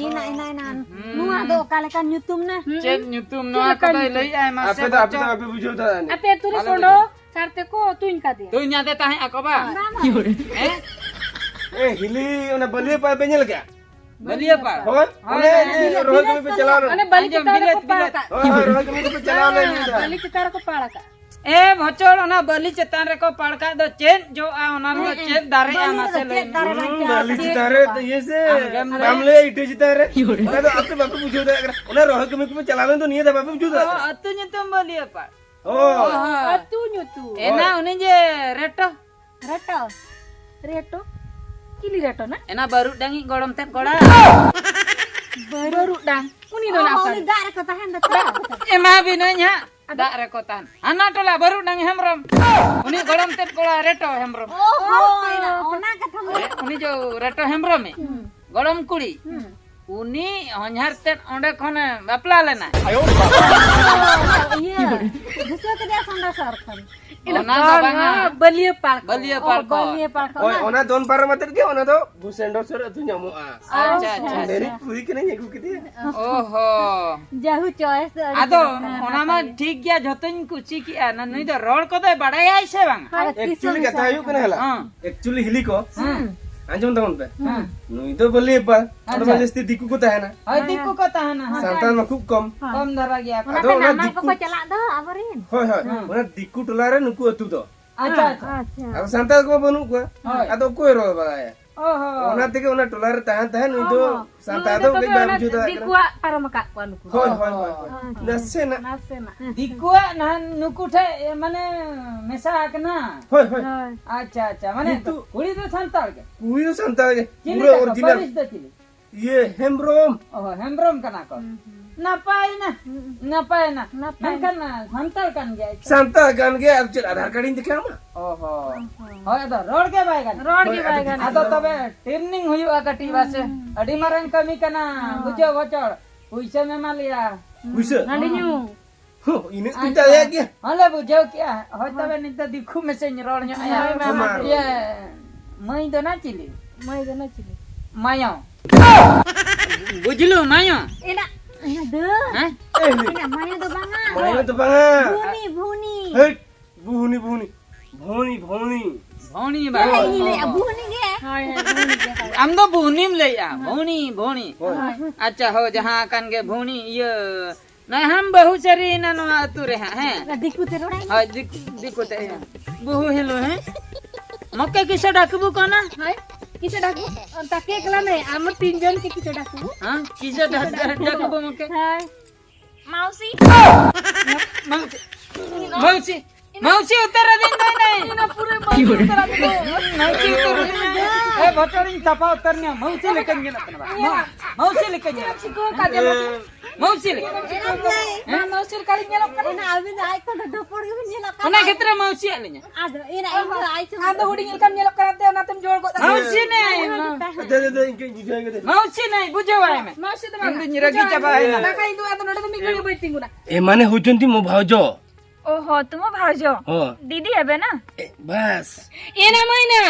ᱤᱱᱟ, ᱤᱱᱟ, ᱤᱱᱟ᱾ ᱦᱩᱸ᱾ ᱱᱚᱣᱟ ᱫᱚ ᱚᱠᱟ ᱞᱮᱠᱟᱱ ᱧᱩᱛᱩᱢ ᱱᱟ? ᱪᱮᱫ ᱧᱩᱛᱩᱢ? ᱪᱮᱫ ᱱᱚᱣᱟ ᱞᱮᱠᱟᱱ ᱠᱚᱫᱚᱭ ᱧᱩᱛᱩᱢ? ᱞᱟᱹᱭᱮᱜᱼᱟᱭ, ᱢᱟᱥᱮ ᱟᱯᱮ ᱫᱚ, ᱟᱯᱮ ᱫᱚ ᱵᱚᱪᱚ᱾ ᱵᱟᱯᱮ ᱵᱩᱡᱷᱟᱹᱣ ᱫᱟᱲᱮᱭᱟᱜᱼᱟ᱾ ᱟᱯᱮ ᱟᱹᱛᱩ ᱨᱮ ᱵᱟᱞᱮ ᱥᱚᱸᱰᱚ ᱵᱩᱡᱷᱟᱹᱣ᱾ ᱥᱟᱨ ᱛᱮᱠᱚ ᱛᱩᱧ ᱠᱟᱫᱮᱭᱟ᱾ ᱛᱩᱧ ᱟᱫᱮ ᱛᱟᱦᱮᱸᱫ ᱟᱠᱚ ᱵᱟᱝ? ᱵᱟᱝ᱾ ᱦᱮᱸ? ᱮ, ᱦᱤᱞᱤ, ᱚᱱᱟ ᱵᱟᱹᱞᱤᱭᱟᱹ ᱯᱟᱲ ᱯᱮ ᱧᱮᱞ ᱠᱟᱜᱼᱟ? ᱵᱟᱹᱞᱤᱭᱟᱹ ᱯᱟᱲ᱾ ᱦᱳᱭ, ᱦᱳᱭ, ᱚᱱᱮ ᱦᱳᱭ, ᱡᱮ ᱦᱳᱭ᱾ ᱨᱚᱦᱚᱭ ᱠᱟᱹᱢᱤ ᱯᱮ ᱪᱟᱞᱟᱣ ᱞᱮᱱ᱾ ᱚᱱᱮ ᱵᱟᱹᱞᱤ ᱟᱸᱡᱚᱢ, ᱪᱮᱛᱟᱱ ᱨᱮᱠᱚ ᱵᱤᱞᱟᱹᱛ, ᱯᱟᱲ ᱵᱤᱞᱟᱹᱛ᱾ ᱠᱟᱜ᱾ ᱦᱳᱭ, ᱦᱳᱭ, ᱨᱚᱦᱚᱭ ᱠᱟᱹᱢᱤ ᱠᱚᱯᱮ ᱪᱟᱞᱟᱣ ᱞᱮᱱ ᱦᱮᱸ, ᱜᱮᱭᱟ᱾ ᱵᱟᱹᱞᱤ ᱪᱮᱛᱟᱱ ᱨᱮᱠᱚ ᱯᱟᱲ ᱠᱟᱜ᱾ ᱮ ᱵᱷᱚᱪᱚᱲ, ᱚᱱᱟ ᱵᱟᱹᱞᱤ ᱪᱮᱛᱟᱱ ᱨᱮᱠᱚ ᱯᱟᱲ ᱠᱟᱜ ᱫᱚ ᱪᱮᱫ ᱡᱚᱜᱼᱟ? ᱚᱱᱟ ᱨᱮᱫᱚ ᱦᱮᱸ, ᱪᱮᱫ ᱫᱟᱨᱮᱜᱼᱟ? ᱵᱟᱹᱞᱤ ᱨᱮᱫᱚ ᱢᱟᱥᱮ ᱞᱟᱹᱭ ᱪᱮᱫ ᱢᱮ᱾ ᱫᱟᱨᱮ ᱦᱩᱸ, ᱵᱟᱧᱪᱟᱜᱼᱟ? ᱵᱟᱹᱞᱤ ᱪᱮᱫ ᱪᱮᱛᱟᱱ ᱨᱮ ᱦᱚᱸ ᱵᱟᱝ᱾ ᱤᱭᱟᱹ ᱥᱮ ᱟᱢᱜᱮᱢ ᱵᱟᱢ ᱞᱟᱹᱭᱟ᱾ ᱞᱟᱹᱭᱟ ᱤᱴᱟᱹ ᱪᱮᱛᱟᱱ ᱨᱮ? ᱚᱱᱟ ᱫᱚ ᱟᱯᱮ ᱵᱟᱯᱮ ᱵᱩᱡᱷᱟᱹᱣ ᱫᱟᱲᱮᱭᱟᱜ ᱠᱟᱱᱟ᱾ ᱚᱱᱟ ᱨᱚᱦᱚᱭ ᱠᱟᱹᱢᱤ ᱠᱚᱯᱮ ᱪᱟᱞᱟᱣ ᱞᱮᱱ ᱫᱚ ᱱᱤᱭᱟᱹ ᱫᱷᱟᱣ ᱵᱟᱯᱮ ᱵᱩᱡᱷᱟᱹᱣ ᱫᱟᱲᱮᱭᱟᱜ ᱚ, ᱠᱟᱱᱟ᱾ ᱟᱹᱛᱩ ᱧᱩᱛᱩᱢ᱾ ᱚ᱾ ᱟᱹᱛᱩ ᱧᱩᱛᱩᱢ᱾ ᱮᱱᱟ ᱩᱱᱤ ᱡᱮ ᱨᱮᱴᱚ᱾ ᱨᱮᱴᱚ? ᱨᱮᱴᱚ? ᱪᱤᱞᱤ ᱨᱮᱴᱚ ᱱᱟ? ᱮᱱᱟ ᱵᱟᱹᱨᱩᱰᱟᱝᱤᱡ ᱜᱚᱲᱚᱢ ᱛᱮᱫ ᱠᱚᱲᱟ᱾ ᱵᱟᱹᱨᱩᱰᱟᱝ? ᱩᱱᱤ ᱫᱚ ᱚ, ᱱᱟᱯᱟᱭ᱾ ᱩᱱᱤ ᱫᱟᱜ ᱨᱮᱠᱚ ᱛᱟᱦᱮᱱ ᱫᱚ ᱛᱚ? ᱮᱢᱟ ᱵᱤᱱᱟᱹᱧ ᱦᱟᱸᱜ᱾ ᱟᱫᱚ? ᱫᱟᱜ ᱨᱮᱠᱚ ᱛᱟᱦᱮᱱ᱾ ᱦᱟᱱᱟ ᱴᱚᱞᱟ ᱵᱟᱹᱨᱩᱰᱟᱝ ᱦᱮᱢᱵᱨᱚᱢ᱾ ᱩᱱᱤ ᱜᱚᱲᱚᱢ ᱛᱮᱫ ᱠᱚᱲᱟ ᱨᱮᱴᱚ ᱦᱮᱢᱵᱨᱚᱢ᱾ ᱚ, ᱦᱳᱭ, ᱚᱱᱟ ᱠᱟᱛᱷᱟ ᱢᱟ᱾ ᱮ, ᱩᱱᱤ ᱡᱚ ᱨᱮᱴᱚ ᱦᱮᱢᱵᱨᱚᱢ ᱮ᱾ ᱦᱩᱸ᱾ ᱜᱚᱲᱚᱢ ᱠᱩᱲᱤ᱾ ᱦᱩᱸ᱾ ᱩᱱᱤ ᱦᱚᱧᱦᱟᱨ ᱛᱮᱫ ᱚᱸᱰᱮ ᱠᱷᱚᱱᱮ ᱵᱟᱯᱞᱟ ᱞᱮᱱᱟ᱾ ᱤᱭᱟᱹ, ᱵᱷᱩᱥᱟᱹ ᱠᱮᱫᱮᱭᱟ ᱥᱚᱸᱰᱟ ᱥᱚᱨ ᱠᱷᱚᱱ᱾ ᱚᱱᱟ ᱫᱚ ᱵᱟᱝᱟ᱾ ᱵᱟᱹᱞᱤᱭᱟᱹ ᱯᱟᱲ ᱠᱚ᱾ ᱵᱟᱹᱞᱤᱭᱟᱹ ᱯᱟᱲ ᱠᱚ᱾ ᱚ, ᱵᱟᱹᱞᱤᱭᱟᱹ ᱯᱟᱲ ᱠᱚ, ᱦᱳᱭ, ᱚᱱᱟ? ᱚᱱᱟ ᱫᱚᱱ ᱯᱟᱨᱚᱢ ᱟᱛᱮᱫ ᱜᱮ ᱚᱱᱟ ᱫᱚ ᱵᱷᱩᱥᱮᱱᱰᱚ ᱥᱚᱨ ᱟᱹᱛᱩ ᱧᱟᱢᱚᱜᱼᱟ᱾ ᱟᱪᱪᱷᱟ, ᱟᱪᱪᱷᱟ, ᱟᱪᱪᱷᱟ᱾ ᱢᱮᱨᱤᱡ ᱠᱩᱲᱤ ᱠᱟᱹᱱᱟᱹᱧ, ᱟᱹᱜᱩ ᱠᱮᱫᱮᱭᱟ᱾ ᱚᱦᱚ᱾ ᱡᱟᱦᱩ choice ᱫᱚ ᱟᱹᱰᱤ ᱟᱫᱚ ᱪᱮᱦᱨᱟ ᱢᱮᱱᱟᱜ ᱚᱱᱟ ᱢᱟ ᱛᱟᱭᱟ᱾ ᱴᱷᱤᱠ ᱜᱮᱭᱟ, ᱡᱷᱚᱛᱚᱧ ᱠᱩᱥᱤ ᱠᱮᱜᱼᱟ᱾ ᱱᱟ-, ᱱᱩᱭ ᱫᱚ ᱨᱚᱲ ᱠᱚᱫᱚᱭ ᱵᱟᱲᱟᱭᱟᱭ ᱥᱮ ᱵᱟᱝ? ᱟᱨ ᱛᱤᱥ actually ᱦᱚᱸ ᱠᱟᱛᱷᱟ ᱦᱩᱭᱩᱜ ᱠᱟᱱᱟ, ᱦᱮᱞᱟ᱾ ᱦᱮᱸ᱾ Actually ᱦᱤᱞᱤ ᱠᱚ, ᱦᱮᱸ᱾ ᱟᱸᱡᱚᱢ ᱛᱟᱵᱚᱱ ᱯᱮ᱾ ᱦᱮᱸ᱾ ᱱᱩᱭ ᱫᱚ ᱵᱟᱹᱞᱤᱭᱟᱹ ᱯᱟᱲ, ᱟᱫᱚ ᱟᱪᱪᱷᱟ᱾ ᱡᱟᱹᱥᱛᱤ ᱫᱤᱠᱩ ᱠᱚ ᱛᱟᱦᱮᱱᱟ᱾ ᱦᱳᱭ, ᱫᱤᱠᱩ ᱠᱚ ᱛᱟᱦᱮᱱᱟ, ᱦᱮᱸ᱾ ᱥᱟᱱᱛᱟᱲ ᱢᱟ ᱠᱷᱩᱵ ᱠᱚᱢ᱾ ᱦᱮᱸ᱾ ᱠᱚᱢ ᱫᱷᱟᱨᱟ ᱜᱮᱭᱟ ᱠᱚ᱾ ᱟᱫᱚ ᱚᱱᱟᱛᱮ ᱚᱱᱟ ᱱᱟᱢᱟᱞ ᱫᱤᱠᱩ ᱠᱚᱠᱚ ᱪᱟᱞᱟᱜ ᱫᱚ ᱟᱵᱚᱨᱮᱱ᱾ ᱦᱳᱭ, ᱦᱳᱭ᱾ ᱦᱮᱸ᱾ ᱚᱱᱟ ᱫᱤᱠᱩ ᱴᱚᱞᱟ ᱨᱮ ᱱᱩᱠᱩ ᱟᱹᱛᱩ ᱫᱚ᱾ ᱟᱪᱪᱷᱟ, ᱟᱪᱪᱷᱟ᱾ ᱟᱪᱪᱷᱟ᱾ ᱟᱫᱚ ᱥᱟᱱᱛᱟᱲ ᱠᱚ ᱵᱟᱹᱱᱩᱜ ᱠᱚᱣᱟ᱾ ᱦᱳᱭ᱾ ᱟᱫᱚ ᱚᱠᱚᱭ ᱨᱚᱲ ᱵᱟᱲᱟᱭᱟ? ᱚ ᱦᱚᱸ᱾ ᱚᱱᱟ ᱛᱮᱜᱮ ᱚᱱᱟ ᱴᱚᱞᱟ ᱨᱮ ᱛᱟᱦᱮᱸ ᱛᱟᱦᱮᱸ ᱱᱩᱭ ᱫᱚ ᱚ ᱦᱚᱸ᱾ ᱥᱟᱱᱛᱟᱲ ᱩᱱᱤ ᱫᱚ ᱫᱚ ᱠᱟᱹᱡ ᱛᱚᱵᱮ ᱵᱟᱭ ᱚᱱᱟ ᱵᱩᱡᱷᱟᱹᱣ ᱫᱟᱲᱮᱭᱟᱜ ᱠᱟᱱᱟ᱾ ᱫᱤᱠᱩᱣᱟᱜ ᱯᱟᱨᱚᱢ ᱟᱠᱟᱫ ᱠᱚᱣᱟ ᱱᱩᱠᱩ ᱫᱚ᱾ ᱦᱳᱭ, ᱦᱳᱭ, ᱦᱳᱭ, ᱦᱳᱭ᱾ ᱦᱚᱸ᱾ ᱱᱟᱥᱮᱱᱟᱜ᱾ ᱱᱟᱥᱮᱱᱟᱜ᱾ ᱫᱤᱠᱩᱣᱟᱜ ᱱᱟᱦᱟᱜ ᱱᱩᱠᱩ ᱴᱷᱮᱡ, ᱢᱟᱱᱮ, ᱢᱮᱥᱟ ᱟᱠᱟᱱᱟ᱾ ᱦᱳᱭ, ᱦᱳᱭ᱾ ᱦᱳᱭ᱾ ᱟᱪᱪᱷᱟ, ᱟᱪᱪᱷᱟ, ᱢᱟᱱᱮ ᱠᱤᱱᱛᱩ ᱠᱩᱲᱤ ᱫᱚ ᱥᱟᱱᱛᱟᱲ ᱜᱮ? ᱠᱩᱲᱤ ᱫᱚ ᱥᱟᱱᱛᱟᱲ ᱜᱮ, ᱪᱤᱞᱤ ᱯᱩᱨᱟᱹ ᱠᱟᱱᱟ ᱠᱚ? Original᱾ ᱯᱟᱹᱨᱤᱥ ᱫᱚ ᱪᱤᱞᱤ? ᱤᱭᱟᱹ, ᱦᱮᱢᱵᱨᱚᱢ᱾ ᱚ, ᱦᱮᱢᱵᱨᱚᱢ ᱠᱟᱱᱟ ᱠᱚ᱾ ᱦᱩᱸ, ᱦᱩᱸ᱾ ᱱᱟᱯᱟᱭ ᱱᱟ, ᱦᱩᱸ᱾ ᱱᱟᱯᱟᱭ ᱱᱟ᱾ ᱱᱟᱯᱟᱭ᱾ ᱢᱮᱱᱠᱷᱟᱱ, ᱥᱟᱱᱛᱟᱲ ᱠᱟᱱ ᱜᱮᱭᱟᱭ᱾ ᱥᱟᱱᱛᱟᱲ ᱠᱟᱱ ᱜᱮᱭᱟ, ᱟᱨ ᱪᱮᱫ ᱟᱫᱷᱟᱨ ᱠᱟᱨᱰ ᱤᱧ ᱫᱮᱠᱷᱟᱣ ᱟᱢᱟ? ᱚ ᱦᱚᱸ᱾ ᱦᱳᱭ, ᱟᱫᱚ ᱨᱚᱲ ᱜᱮ ᱵᱟᱭ ᱜᱟᱱᱚᱜ᱾ ᱨᱚᱲ ᱜᱮ ᱦᱳᱭ, ᱵᱟᱭ ᱟᱫᱚ ᱜᱟᱱᱚᱜ᱾ ᱟᱫᱚ ᱛᱚᱵᱮ training ᱦᱩᱭᱩᱜᱼᱟ ᱠᱟᱹᱴᱤᱡ ᱵᱟᱥᱮ᱾ ᱦᱩᱸ᱾ ᱟᱹᱰᱤ ᱢᱟᱨᱟᱝ ᱠᱟᱹᱢᱤ ᱠᱟᱱᱟ, ᱦᱳᱭ᱾ ᱵᱩᱡᱷᱟᱹᱣ ᱵᱚᱪᱚᱲ᱾ ᱯᱩᱭᱥᱟᱹᱢ ᱮᱢᱟ ᱞᱮᱭᱟ᱾ ᱯᱩᱭᱥᱟᱹ? ᱦᱟᱺᱰᱤ ᱧᱩ᱾ ᱦᱚᱸ, ᱤᱱᱟᱹᱜ ᱯᱮ ᱟᱪᱪᱷᱟ᱾ ᱫᱟᱲᱮᱭᱟᱜ ᱜᱮᱭᱟ? ᱦᱚᱸᱞᱮ ᱵᱩᱡᱷᱟᱹᱣ ᱠᱮᱜᱼᱟ᱾ ᱦᱳᱭ, ᱦᱳᱭ᱾ ᱛᱚᱵᱮ ᱱᱤᱛ ᱫᱚ ᱫᱤᱠᱩ ᱢᱮᱥᱮᱧ ᱨᱚᱲ ᱧᱚᱜ ᱟᱭᱟ᱾ ᱦᱳᱭ, ᱢᱟ, ᱢᱟ᱾ ᱤᱭᱟᱹ, ᱢᱟᱹᱭ ᱫᱚ ᱱᱟ ᱪᱤᱞᱤ? ᱢᱟᱹᱭ ᱫᱚ ᱱᱟ ᱪᱤᱞᱤ? ᱢᱟᱭᱚ᱾ ᱵᱩᱡᱽᱞᱩ, ᱢᱟᱭᱚ᱾ ᱮᱱᱟ, ᱮᱱᱟ ᱫᱟᱹ᱾ ᱦᱮᱸ? ᱮ, ᱱᱩᱭ᱾ ᱮᱱᱟ ᱢᱟᱭᱚ ᱫᱚ ᱵᱟᱝᱟ᱾ ᱢᱟᱭᱚ ᱫᱚ ᱵᱟᱝᱟ᱾ ᱵᱷᱩᱱᱤ, ᱵᱷᱩᱱᱤ᱾ ᱦᱮᱴ, ᱵᱷᱩᱱᱤ, ᱵᱷᱩᱱᱤ᱾ ᱵᱷᱩᱱᱤ, ᱵᱷᱩᱱᱤ᱾ ᱵᱷᱩᱱᱤ ᱵᱟ᱾ ᱦᱮᱸ, ᱤᱧ ᱞᱟᱹᱭᱟ, ᱵᱷᱩᱱᱤ ᱜᱮ᱾ ᱦᱳᱭ, ᱦᱳᱭ, ᱵᱷᱩᱱᱤ ᱜᱮ, ᱦᱳᱭ᱾ ᱟᱢ ᱫᱚ ᱵᱷᱩᱱᱤᱢ ᱞᱟᱹᱭᱮᱜᱼᱟ, ᱦᱳᱭ᱾ ᱵᱷᱩᱱᱤ, ᱵᱷᱩᱱᱤ᱾ ᱦᱳᱭ᱾ ᱟᱪᱪᱷᱟ, ᱦᱳᱭ, ᱡᱟᱦᱟᱸ ᱠᱟᱱ ᱜᱮ ᱵᱷᱩᱱᱤ, ᱤᱭᱟᱹ, ᱱᱚᱜᱼᱚᱭ ᱦᱟᱢ ᱵᱟᱹᱦᱩ ᱪᱟᱹᱨᱤᱭᱮᱱᱟ ᱱᱚᱣᱟ ᱟᱹᱛᱩ ᱨᱮ ᱦᱟᱸᱜ, ᱦᱮᱸ? ᱚᱱᱟ ᱫᱤᱠᱩ ᱛᱮ ᱨᱚᱲᱟᱭ ᱢᱮ᱾ ᱦᱳᱭ, ᱫᱤᱠ-, ᱫᱤᱠᱩ ᱛᱮ, ᱦᱮᱸ᱾ ᱵᱩᱦᱩ ᱦᱮᱞᱳ, ᱦᱮᱸ? ᱢᱚᱠᱮ ᱠᱤᱥᱮ ᱰᱟᱠᱵᱩ ᱠᱟᱱᱟ? ᱦᱳᱭ, ᱠᱤᱥᱮ ᱰᱟᱠᱵᱩ? ᱛᱟᱠᱮ ᱠᱟᱞᱟ ᱱᱮ, ᱟᱢ ᱛᱤᱱ ᱡᱚᱱ ᱠᱮ ᱠᱤᱥᱮ ᱰᱟᱠᱵᱩ? ᱦᱮᱸ? ᱠᱤᱥᱮ ᱰᱟᱠ-, ᱰᱟᱠ-, ᱰᱟᱠᱵᱩ ᱢᱚᱠᱮ? ᱦᱳᱭ᱾ ᱢᱟᱣᱥᱤ᱾ ᱢᱟᱣᱥᱤ᱾ ᱢᱟᱣᱥᱤ᱾ ᱢᱟᱣᱥᱤ ᱩᱛᱟᱹᱨ ᱟᱹᱫᱤᱧ ᱫᱚᱭ ᱱᱟᱭ᱾ ᱤᱧ ᱫᱚ ᱯᱩᱨᱟᱹ ᱢᱟᱣᱥᱤ ᱩᱛᱟᱹᱨ ᱟᱹᱫᱤᱧ ᱫᱚᱭ᱾ ᱢᱟᱣᱥᱤ ᱩᱛᱟᱹᱨ ᱟᱹᱫᱤᱧ ᱫᱚᱭ᱾ ᱮ, ᱵᱚᱪᱚᱨᱤᱧ ᱛᱟᱯᱟ ᱩᱛᱟᱹᱨ ᱢᱮᱭᱟ᱾ ᱢᱟᱣᱥᱤ ᱞᱮᱠᱟᱧ ᱧᱮᱞᱚᱜ ᱠᱟᱱᱟ ᱵᱟ᱾ ᱢᱟ-, ᱢᱟᱣᱥᱤ ᱞᱮᱠᱟᱧ ᱧᱮᱞᱚᱜ ᱠᱟᱱᱟ᱾ ᱪᱤᱠᱟᱹ ᱠᱟᱫᱮᱭᱟ ᱢᱟᱣᱥᱤ? ᱢᱟᱣᱥᱤ ᱞᱮᱠᱟ᱾ ᱢᱟ, ᱢᱟᱣᱥᱤ ᱞᱮᱠᱟᱞᱤᱧ ᱧᱮᱞᱚᱜ ᱠᱟᱱᱟ᱾ ᱚᱱᱟ ᱟᱹᱵᱤᱱ ᱫᱚ ᱟᱡ ᱠᱷᱚᱱ ᱫᱚ ᱰᱷᱟᱹᱯᱚᱲ ᱜᱮᱵᱤᱱ ᱧᱮᱞᱚᱜ ᱠᱟᱱᱟ᱾ ᱚᱱᱟ ᱠᱷᱮᱛᱨᱮ ᱢᱟᱣᱥᱤᱭᱟᱜ ᱞᱤᱧᱟ᱾ ᱟᱫᱚ ᱮᱱᱟ ᱤᱧ ᱫᱚ ᱟᱡ ᱪᱚᱝ ᱟᱢ ᱫᱚ ᱦᱩᱰᱤᱧ ᱞᱮᱠᱟᱢ ᱧᱮᱞᱚᱜ ᱠᱟᱱᱟ ᱛᱮ ᱚᱱᱟᱛᱮᱢ ᱡᱳᱲ ᱜᱚᱫ ᱟᱠᱟᱫᱟ᱾ ᱢᱟᱣᱥᱤ ᱱᱟᱹᱭ, ᱢᱟ᱾ ᱫᱮ, ᱫᱮ, ᱫᱮ, ᱤᱧ ᱠᱟᱹᱡ ᱵᱩᱡᱷᱟᱹᱣ ᱠᱟᱫᱟ᱾ ᱢᱟᱣᱥᱤ ᱱᱟᱹᱭ, ᱵᱩᱡᱷᱟᱹᱣᱟᱭ ᱢᱮ᱾ ᱢᱟᱣᱥᱤ ᱫᱚ ᱵᱟᱝ᱾ ᱤᱧ ᱫᱚᱧ ᱨᱟᱹᱜᱤ ᱪᱟᱵᱟᱭᱮᱱᱟ᱾ ᱵᱟᱠᱷᱟᱡ ᱤᱧ ᱫᱚ ᱟᱫᱚ ᱱᱚᱰᱮ ᱫᱚ ᱢᱤᱫ ᱜᱷᱟᱹᱲᱤ ᱵᱟᱹᱧ ᱛᱤᱸᱜᱩᱱᱟ᱾ ᱮ, ᱢᱟᱱᱮ ᱦᱩᱭᱪᱚᱱ ᱛᱤ ᱢᱚ ᱵᱷᱟᱣᱡᱚ᱾ ᱳ ᱦᱚ, ᱛᱩᱢᱚ ᱵᱷᱟᱣᱡᱚ᱾ ᱦᱚᱸ᱾ ᱫᱤᱫᱤ ᱦᱮᱵᱮ ᱱᱟ? ᱮ, ᱵᱟᱥ᱾ ᱮᱱᱟ ᱢᱟᱹᱭᱱᱟ,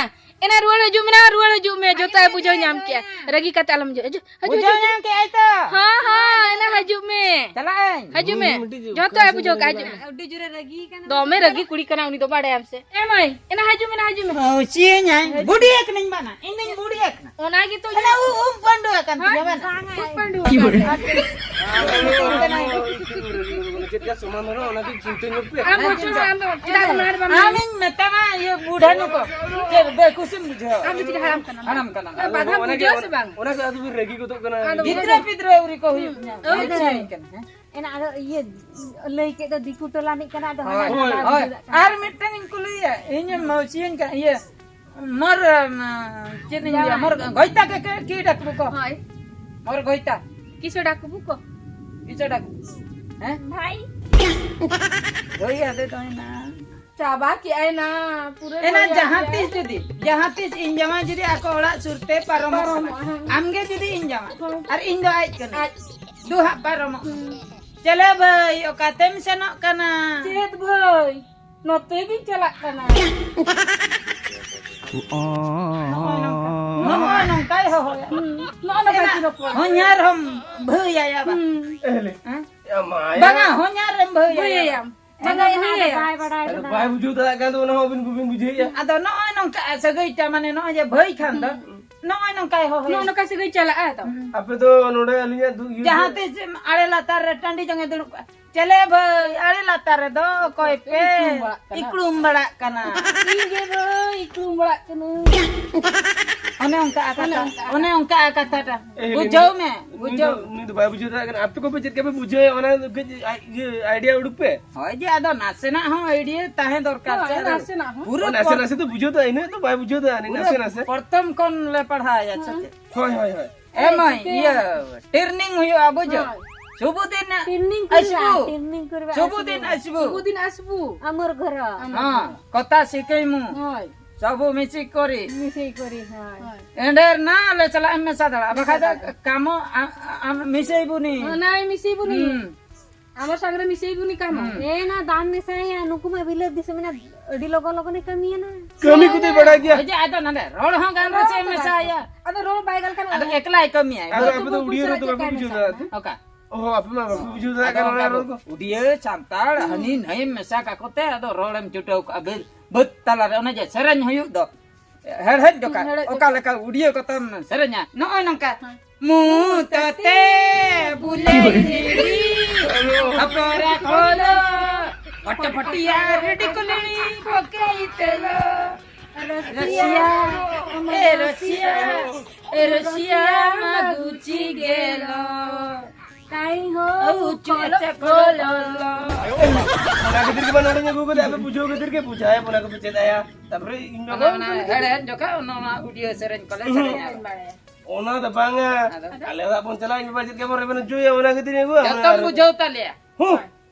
ᱮᱱᱟ ᱨᱩᱣᱟᱹᱲ ᱦᱤᱡᱩᱜ ᱢᱮ ᱱᱟ, ᱨᱩᱣᱟᱹᱲ ᱦᱤᱡᱩᱜ ᱢᱮ, ᱡᱚᱛᱚᱭ ᱵᱩᱡᱷᱟᱹᱣ ᱧᱟᱢ ᱠᱮᱜᱼᱟ᱾ ᱨᱟᱹᱜᱤ ᱠᱟᱛᱮ ᱟᱞᱚᱢ ᱦᱤᱡᱩᱜᱼᱟ᱾ ᱦᱤᱡᱩᱜ, ᱦᱤᱡᱩᱜ, ᱵᱩᱡᱷᱟᱹᱣ ᱦᱤᱡᱩᱜ᱾ ᱧᱟᱢ ᱠᱮᱜᱼᱟᱭ ᱛᱚ? ᱦᱚᱸ, ᱦᱚᱸ, ᱮᱱᱟ ᱦᱤᱡᱩᱜ ᱢᱮ᱾ ᱪᱟᱞᱟᱜ ᱟᱹᱧ᱾ ᱦᱤᱡᱩᱜ ᱢᱮ᱾ ᱡᱚᱛᱚᱭ ᱵᱩᱡᱷᱟᱹᱣ ᱠᱟᱜᱼᱟ, ᱦᱤᱡᱩᱜ ᱢᱮ᱾ ᱟᱹᱰᱤ ᱡᱳᱨᱮ ᱨᱟᱹᱜᱤ ᱠᱟᱱᱟ᱾ ᱫᱚᱢᱮ ᱨᱟᱹᱜᱤ ᱠᱩᱲᱤ ᱠᱟᱱᱟ ᱩᱱᱤ ᱫᱚ, ᱵᱟᱲᱟᱭᱟᱢ ᱥᱮ? ᱮ ᱢᱟᱹᱭ, ᱮᱱᱟ ᱦᱤᱡᱩᱜ ᱢᱮ, ᱮᱱᱟ ᱦᱤᱡᱩᱜ ᱢᱮ᱾ ᱦᱚᱸ, ᱪᱮᱫ ᱟᱹᱧ? ᱵᱩᱰᱷᱤ ᱟᱠᱟᱱᱟᱹᱧ ᱵᱟᱱᱟ᱾ ᱤᱧ ᱫᱚᱧ ᱵᱩᱰᱷᱤ ᱟᱠᱟᱱᱟ᱾ ᱚᱱᱟ ᱜᱮᱛᱚ ᱚᱱᱟ ᱤᱧ ᱩᱵ, ᱩᱵ ᱯᱟᱹᱰᱩ ᱟᱠᱟᱱ ᱛᱤᱧᱟ ᱦᱮᱸ? ᱵᱟᱱᱟ᱾ ᱩᱵ ᱯᱟᱹᱰᱩ ᱟᱠᱟᱱ᱾ ᱪᱮᱫ ᱞᱮᱠᱟ ᱥᱚᱢᱟᱫᱷᱟᱱᱚᱜᱼᱟ, ᱚᱱᱟ ᱫᱚ ᱪᱤᱱᱛᱟᱹ ᱧᱚᱜ ᱯᱮ᱾ ᱟᱢ ᱦᱚᱸ ᱪᱚ, ᱟᱢ ᱫᱚ ᱪᱮᱫᱟᱜ ᱮᱢ ᱞᱟᱲ ᱵᱟᱢ ᱟᱢᱤᱧ ᱢᱮᱛᱟᱢᱟ, ᱤᱭᱟᱹ ᱵᱩᱰᱷᱟ ᱱᱩᱠᱩ᱾ ᱪᱮᱫ ᱵᱮᱠᱩᱥᱤᱢ ᱵᱩᱡᱷᱟᱹᱣᱟ? ᱟᱢ ᱫᱚ ᱪᱮᱫ ᱦᱟᱲᱟᱢ ᱠᱟᱱᱟᱢ? ᱦᱟᱲᱟᱢ ᱠᱟᱱᱟᱢ᱾ ᱟᱫᱚ ᱵᱟᱫᱷᱟᱢ ᱚᱱᱟ ᱜᱮ, ᱵᱩᱡᱷᱟᱹᱣᱟ ᱥᱮ ᱵᱟᱝ? ᱚᱱᱟ ᱜᱮ ᱟᱫᱚ ᱵᱤᱱ ᱨᱟᱹᱜᱤ ᱜᱚᱫᱚᱜ ᱠᱟᱱᱟ᱾ ᱟᱫᱚ ᱜᱤᱫᱽᱨᱟᱹ ᱯᱤᱫᱽᱨᱟᱹ ᱟᱹᱣᱨᱤ ᱠᱚ ᱦᱩᱭᱩᱜ ᱧᱟ᱾ ᱦᱩᱸ᱾ ᱟᱹᱣᱨᱤ ᱠᱚ ᱦᱩᱭᱩᱜ᱾ ᱦᱮᱸ? ᱮᱱᱟ ᱟᱫᱚ ᱤᱭᱟᱹ ᱞᱟᱹᱭ ᱠᱮᱫ ᱫᱚ ᱫᱤᱠᱩ ᱴᱚᱞᱟ ᱨᱤᱱᱤᱡ ᱠᱟᱱᱟ, ᱟᱫᱚ ᱦᱳᱭ, ᱦᱟᱱᱟ ᱦᱳᱭ, ᱴᱚᱞᱟ ᱦᱳᱭ᱾ ᱨᱤᱱᱤᱡ ᱪᱮᱫᱟᱜ ᱠᱟᱱᱟ? ᱟᱨ ᱢᱤᱫᱴᱟᱝ ᱤᱧ ᱠᱩᱞᱤᱭᱟ, ᱤᱧ ᱮᱢ ᱢᱟᱹᱪᱤᱭᱟᱹᱧ ᱠᱟᱱᱟ, ᱤᱭᱟᱹ, ᱢᱚᱨ, ᱮᱢ, ᱪᱮᱫ ᱤᱧ ᱞᱟᱹᱭᱟ, ᱡᱟᱶᱟᱭ᱾ ᱢᱚᱨ ᱜᱚᱭᱛᱟ ᱠᱮ, ᱠᱮ, ᱠᱤ ᱰᱟᱠᱵᱩ ᱠᱚ? ᱦᱳᱭ᱾ ᱢᱚᱨ ᱜᱚᱭᱛᱟ᱾ ᱠᱤᱥᱚ ᱰᱟᱠᱵᱩ ᱠᱚ? ᱠᱤᱥᱚ ᱰᱟᱠᱵᱩ? ᱦᱮᱸ? ᱵᱷᱟᱭ᱾ ᱦᱳᱭ, ᱟᱫᱚ ᱛᱟᱦᱮᱱᱟ᱾ ᱪᱟᱵᱟ ᱠᱮᱜᱼᱟᱭ ᱱᱟ, ᱯᱩᱨᱟᱹ ᱮᱱᱟ ᱵᱟᱨᱭᱟ ᱡᱟᱦᱟᱸ ᱜᱮ᱾ ᱛᱤᱥ ᱡᱩᱫᱤ, ᱡᱟᱦᱟᱸ ᱛᱤᱥ ᱤᱧ ᱡᱟᱶᱟᱭ ᱡᱩᱫᱤ ᱟᱠᱚ ᱚᱲᱟᱜ ᱥᱩᱨ ᱛᱮ ᱯᱟᱨᱚᱢᱚᱜ ᱯᱟᱨᱚᱢᱚᱜᱼᱟ, ᱠᱟᱱᱟ, ᱦᱮᱸ᱾ ᱟᱢ ᱜᱮ ᱡᱩᱫᱤ ᱤᱧ ᱡᱟᱶᱟᱭ, ᱦᱮᱸ᱾ ᱟᱨ ᱤᱧ ᱫᱚ ᱟᱡ ᱠᱟᱹᱱᱟᱹᱧ᱾ ᱟᱡ᱾ ᱫᱩ ᱦᱟᱸᱜ ᱯᱟᱨᱚᱢᱚᱜ᱾ ᱦᱩᱸ᱾ ᱪᱮᱞᱮ ᱵᱷᱟᱹᱭ, ᱚᱠᱟᱛᱮᱢ ᱥᱮᱱᱚᱜ ᱠᱟᱱᱟ? ᱪᱮᱫ ᱵᱷᱟᱹᱭ? ᱱᱚᱛᱮ ᱜᱤᱧ ᱪᱟᱞᱟᱜ ᱠᱟᱱᱟ᱾ ᱱᱚᱜᱼᱚᱭ ᱱᱚᱝᱠᱟ᱾ ᱱᱚᱜᱼᱚᱭ ᱱᱚᱝᱠᱟᱭ ᱦᱚᱦᱚᱭᱟ᱾ ᱦᱩᱸ᱾ ᱱᱚᱜᱼᱚᱭ ᱱᱚᱝᱠᱟ ᱮᱱᱟ, ᱠᱤ ᱨᱚᱯᱚᱲ? ᱦᱚᱧᱦᱟᱨ ᱦᱚᱸᱢ ᱵᱷᱟᱹᱭ ᱟᱭᱟ ᱵᱟ? ᱦᱩᱸ᱾ ᱮᱦᱞᱮ᱾ ᱦᱮᱸ? ᱭᱟ ᱢᱟᱭᱟ᱾ ᱵᱟᱝᱟ, ᱦᱚᱧᱦᱟᱨ ᱨᱮᱢ ᱵᱷᱟᱹᱭ ᱟᱭᱟ᱾ ᱵᱷᱟᱹᱭ ᱟᱭᱟᱢ᱾ ᱟᱫᱚ ᱵᱟᱝᱟ, ᱮᱱᱟ ᱵᱷᱟᱹᱭ ᱟᱫᱚ ᱟᱭᱟᱢ᱾ ᱵᱟᱭ ᱵᱩᱡᱷᱟᱹᱣ ᱫᱟᱲᱮᱭᱟᱜ ᱠᱟᱱ ᱫᱚ, ᱚᱱᱟ ᱦᱚᱸ ᱟᱹᱵᱤᱱ ᱵᱟᱹᱵᱤᱱ ᱵᱩᱡᱷᱟᱹᱣᱮᱫᱼᱟ᱾ ᱟᱫᱚ ᱱᱚᱜᱼᱚᱭ ᱱᱚᱝᱠᱟ ᱥᱟᱹᱜᱟᱹᱭ ᱴᱟ, ᱢᱟᱱᱮ ᱱᱚᱜᱼᱚᱭ ᱡᱮ ᱵᱷᱟᱹᱭ ᱠᱷᱟᱱ ᱫᱚ, ᱦᱩᱸ᱾ ᱱᱚᱜᱼᱚᱭ ᱱᱚᱝᱠᱟᱭ ᱦᱚᱦᱚᱭᱟ᱾ ᱱᱚᱜᱼᱚ ᱱᱚᱝᱠᱟ ᱥᱟᱹᱜᱟᱹᱭ ᱪᱟᱞᱟᱜᱼᱟ ᱛᱚ᱾ ᱦᱩᱸ᱾ ᱟᱯᱮ ᱫᱚ ᱱᱚᱰᱮ ᱟᱹᱞᱤᱧᱟᱜ ᱫᱩ-, ᱤᱭᱟᱹ ᱡᱟᱦᱟᱸ ᱫᱚ ᱛᱤᱥ ᱟᱲᱮ ᱞᱟᱛᱟᱨ ᱨᱮ ᱴᱟᱺᱰᱤ ᱡᱚᱝ ᱮ ᱫᱩᱲᱩᱵ ᱠᱚᱜᱼᱟ, ᱪᱮᱞᱮ ᱵᱷᱟᱹᱭ, ᱟᱲᱮ ᱞᱟᱛᱟᱨ ᱨᱮᱫᱚ ᱚᱠᱚᱭ ᱯᱮ ᱤᱠᱲᱩᱢ ᱵᱟᱲᱟᱜ ᱠᱟᱱᱟ? ᱤᱠᱲᱩᱢ ᱵᱟᱲᱟᱜ ᱠᱟᱱᱟ? ᱤᱧ ᱜᱮ ᱵᱷᱟᱹᱭ, ᱤᱠᱲᱩᱢ ᱵᱟᱲᱟᱜ ᱠᱟᱹᱱᱟᱹᱧ᱾ ᱚᱱᱮ ᱚᱱᱠᱟ ᱠᱟᱛᱷᱟ, ᱚᱱᱮ ᱚᱱᱠᱟ᱾ ᱚᱱᱮ ᱚᱱᱠᱟ ᱠᱟᱛᱷᱟ ᱴᱟ᱾ ᱮ, ᱵᱩᱡᱷᱟᱹᱣ ᱱᱩᱭ ᱢᱮ, ᱫᱚ, ᱱᱩᱭ ᱵᱩᱡᱷᱟᱹᱣ ᱫᱚ, ᱢᱮ᱾ ᱱᱩᱭ ᱫᱚ ᱵᱟᱭ ᱵᱩᱡᱷᱟᱹᱣ ᱫᱟᱲᱮᱭᱟᱜ ᱠᱟᱱᱟ᱾ ᱟᱯᱮ ᱠᱚᱯᱮ ᱪᱮᱫ ᱞᱮᱠᱟ ᱯᱮ ᱵᱩᱡᱷᱟᱹᱣᱟ, ᱚᱱᱟ ᱫᱚ ᱠᱟᱹᱡ ᱟᱡ, ᱤᱭᱟᱹ, idea ᱩᱰᱩᱠ ᱯᱮ᱾ ᱦᱳᱭ ᱡᱮ, ᱟᱫᱚ ᱱᱟᱥᱮᱱᱟᱜ ᱦᱚᱸ idea ᱛᱟᱦᱮᱸ ᱫᱚᱨᱠᱟᱨ ᱦᱳᱭ, ᱥᱮ᱾ ᱟᱫᱚ ᱱᱟᱥᱮᱱᱟᱜ ᱦᱚᱸ᱾ ᱯᱩᱨᱟᱹ ᱱᱟᱥᱮ ᱯᱚᱨ-, ᱱᱟᱥᱮ ᱫᱚ ᱵᱩᱡᱷᱟᱹᱣ ᱫᱚ, ᱤᱱᱟᱹᱜ ᱫᱚ ᱵᱟᱭ ᱵᱩᱡᱷᱟᱹᱣ ᱫᱟ, ᱩᱱᱤ ᱯᱩᱨᱟᱹ ᱱᱟᱥᱮ ᱱᱟᱥᱮ᱾ ᱯᱨᱚᱛᱷᱚᱢ ᱠᱷᱚᱱ ᱞᱮ ᱯᱟᱲᱦᱟᱣ ᱮᱭᱟ, ᱥᱮ ᱦᱮᱸ᱾ ᱪᱮᱫ? ᱦᱳᱭ, ᱦᱳᱭ, ᱦᱳᱭ᱾ ᱮ ᱢᱟᱹᱭ, ᱪᱤᱠᱟᱹᱭᱟ? ᱤᱭᱟᱹ, training ᱦᱩᱭᱩᱜᱼᱟ, ᱵᱩᱡᱷᱟᱹᱣ? ᱦᱳᱭ᱾ ᱥᱩᱵᱩᱫᱤᱱ ᱴᱨᱮᱱᱤᱝ ᱠᱚ ᱟᱥᱵᱩ᱾ ᱦᱩᱭᱩᱜᱼᱟ, ᱴᱨᱮᱱᱤᱝ ᱠᱚ ᱦᱩᱭᱩᱜᱼᱟ, ᱥᱩᱵᱩᱫᱤᱱ ᱟᱥᱵᱩ᱾ ᱟᱥᱵᱩ᱾ ᱥᱩᱵᱩᱫᱤᱱ ᱟᱥᱵᱩ᱾ ᱟᱢᱚᱨ ᱜᱷᱚᱨᱚ᱾ ᱟᱢᱚᱨ ᱦᱚᱸ, ᱜᱷᱚᱨᱚ᱾ ᱠᱚᱛᱟ ᱥᱤᱠᱟᱹᱭᱢᱩ᱾ ᱦᱳᱭ᱾ ᱥᱚᱵᱩ ᱢᱤᱥᱤ ᱠᱚᱨᱤ᱾ ᱢᱤᱥᱤ ᱠᱚᱨᱤ, ᱦᱳᱭ᱾ ᱦᱳᱭ᱾ ᱮᱸᱰᱮᱨ ᱱᱟ ᱞᱮ ᱪᱟᱞᱟᱜ ᱮᱢ ᱢᱮᱥᱟ ᱫᱟᱲᱮᱭᱟᱜᱼᱟ, ᱵᱟᱠᱷᱟᱡ ᱫᱚ ᱢᱮᱥᱟ ᱫᱟᱲᱮᱭᱟᱜᱼᱟ᱾ ᱠᱟᱢᱚ ᱟ-, ᱟ-, ᱟᱢ ᱢᱤᱥᱤ ᱵᱩᱱᱤ᱾ ᱦᱳᱭ, ᱱᱟᱭ ᱢᱤᱥᱤ ᱵᱩᱱᱤ᱾ ᱦᱩᱸ᱾ ᱟᱢᱚᱨ ᱥᱟᱝᱨᱮ ᱢᱤᱥᱤ ᱵᱩᱱᱤ ᱠᱟᱢᱚ᱾ ᱦᱩᱸ᱾ ᱮ ᱱᱟ ᱫᱟᱢ ᱢᱮᱥᱟᱭᱟ, ᱱᱩᱠᱩ ᱢᱟ ᱵᱤᱞᱟᱹᱛ ᱫᱤᱥᱚᱢ ᱢᱮᱱᱟᱜ, ᱟᱹᱰᱤ ᱞᱚᱜᱚᱱ ᱞᱚᱜᱚᱱᱮ ᱠᱟᱹᱢᱤᱭᱟ ᱱᱟ᱾ ᱠᱟᱹᱢᱤ ᱠᱚᱫᱚᱭ ᱵᱟᱲᱟᱭ ᱜᱮᱭᱟ᱾ ᱚᱡᱮ ᱟᱫᱚ ᱱᱟᱸᱰᱮ ᱨᱚᱲ ᱦᱚᱸ ᱜᱟᱱ ᱨᱮᱥᱮ ᱨᱚᱲ ᱫᱚ ᱢᱮᱥᱟᱭᱟ᱾ ᱟᱫᱚ ᱨᱚᱲ ᱵᱟᱭ ᱜᱟᱱ ᱠᱷᱟᱱ ᱟᱫᱚ ᱮᱠᱞᱟᱭ ᱠᱟᱹᱢᱤᱭᱟᱭ᱾ ᱟᱫᱚ ᱟᱯᱮ ᱫᱚ ᱩᱲᱤᱭᱟᱹ ᱨᱚᱲ ᱫᱚ ᱵᱟᱯᱮ ᱵᱩᱡᱷᱟᱹᱣ ᱫᱟᱲᱮᱭᱟᱜ ᱛᱮ? ᱚᱠᱟ? ᱚᱦᱚ, ᱟᱯᱮ ᱢᱟ ᱵᱟᱯᱮ ᱵᱩᱡᱷᱟᱹᱣ ᱫᱟᱲᱮᱭᱟᱜ ᱟᱫᱚ ᱠᱟᱱᱟ ᱚᱱᱟ ᱚᱱᱠᱟ ᱨᱚᱲ ᱠᱚ᱾ ᱩᱰᱤᱭᱟᱹ, ᱥᱟᱱᱛᱟᱲ, ᱦᱩᱸ᱾ ᱦᱟᱹᱱᱤ ᱱᱟᱹᱭᱮᱢ ᱢᱮᱥᱟ ᱠᱟᱠᱚ ᱛᱮ ᱟᱫᱚ ᱨᱚᱲᱮᱢ ᱪᱷᱩᱴᱟᱹᱣ ᱠᱚᱜᱼᱟ᱾ ᱵᱟᱹᱫ, ᱵᱟᱹᱫ ᱛᱟᱞᱟᱨᱮ ᱚᱱᱮ ᱡᱮ ᱥᱮᱨᱮᱧ ᱦᱩᱭᱩᱜ ᱫᱚ, ᱦᱮᱲᱦᱮᱫ ᱡᱚᱠᱷᱟ, ᱦᱮᱲᱦᱮᱫ ᱚᱠᱟ ᱡᱚᱠᱷᱟ᱾ ᱞᱮᱠᱟ ᱩᱰᱤᱭᱟᱹ ᱠᱚᱛᱟᱢ ᱥᱮᱨᱮᱧᱟ, ᱱᱚᱜᱼᱚᱭ ᱱᱚᱝᱠᱟ᱾ ᱦᱮᱸ᱾ ᱢᱩ ᱛᱟᱛᱮ ᱵᱩᱞᱟᱹᱭ ᱦᱤᱲᱤ᱾ ᱠᱷᱟᱯᱨᱟ ᱠᱷᱚᱞᱚ, ᱯᱟᱴ ᱯᱟᱴᱤᱭᱟ ᱨᱮᱰᱤ ᱠᱚᱞᱤ ᱯᱚᱠᱮ ᱤᱛᱮᱞᱚ᱾ ᱨᱚᱥᱤᱭᱟ, ᱮ ᱨᱚᱥᱤᱭᱟ, ᱮ ᱨᱚᱥᱤᱭᱟ ᱢᱟᱜᱩᱪᱤ ᱜᱮᱞᱚ᱾ ᱛᱟᱭ ᱦᱚ ᱟᱹᱜᱩ ᱪᱚ ᱠᱚᱞᱚ ᱪᱚ ᱠᱚᱞᱚ᱾ ᱚᱱᱟ ᱠᱷᱟᱹᱛᱤᱨ ᱜᱮ ᱵᱟᱝ ᱱᱚᱰᱮᱧ ᱟᱹᱜᱩ ᱠᱟᱫᱮ, ᱟᱯᱮ ᱵᱩᱡᱷᱟᱹᱣ ᱠᱷᱟᱹᱛᱤᱨ ᱜᱮ ᱵᱩᱡᱷᱟᱹᱣ, ᱚᱱᱟ ᱠᱚᱯᱮ ᱪᱮᱫ ᱟᱭᱟ᱾ ᱛᱟᱯᱚᱨᱮ ᱤᱧ ᱚᱱᱟ, ᱵᱟᱵᱟ ᱚᱱᱟ ᱦᱮᱲᱦᱮᱫ ᱡᱚᱠᱷᱟ ᱚᱱᱟ, ᱚᱱᱟ ᱩᱰᱤᱭᱟ ᱥᱮᱨᱮᱧ ᱠᱚᱞᱮ ᱥᱮᱨᱮᱧᱟ᱾ ᱚᱱᱟ ᱫᱚ ᱵᱟᱝᱟ᱾ ᱟᱫᱚ? ᱟᱞᱮ ᱚᱲᱟᱜ ᱵᱚᱱ ᱪᱟᱞᱟᱜᱼᱟ, ᱤᱧ ᱵᱟᱵᱟ ᱪᱮᱫ ᱞᱮᱠᱟ ᱵᱚᱱ ᱨᱮᱵᱮᱱ ᱦᱚᱪᱚᱭᱟ, ᱚᱱᱟ ᱠᱷᱟᱹᱛᱤᱨ ᱟᱹᱜᱩ ᱟᱢ ᱡᱚᱛᱚᱢ ᱟᱨ ᱵᱩᱡᱷᱟᱹᱣ ᱛᱟᱞᱮᱭᱟ᱾ ᱦᱩᱸ᱾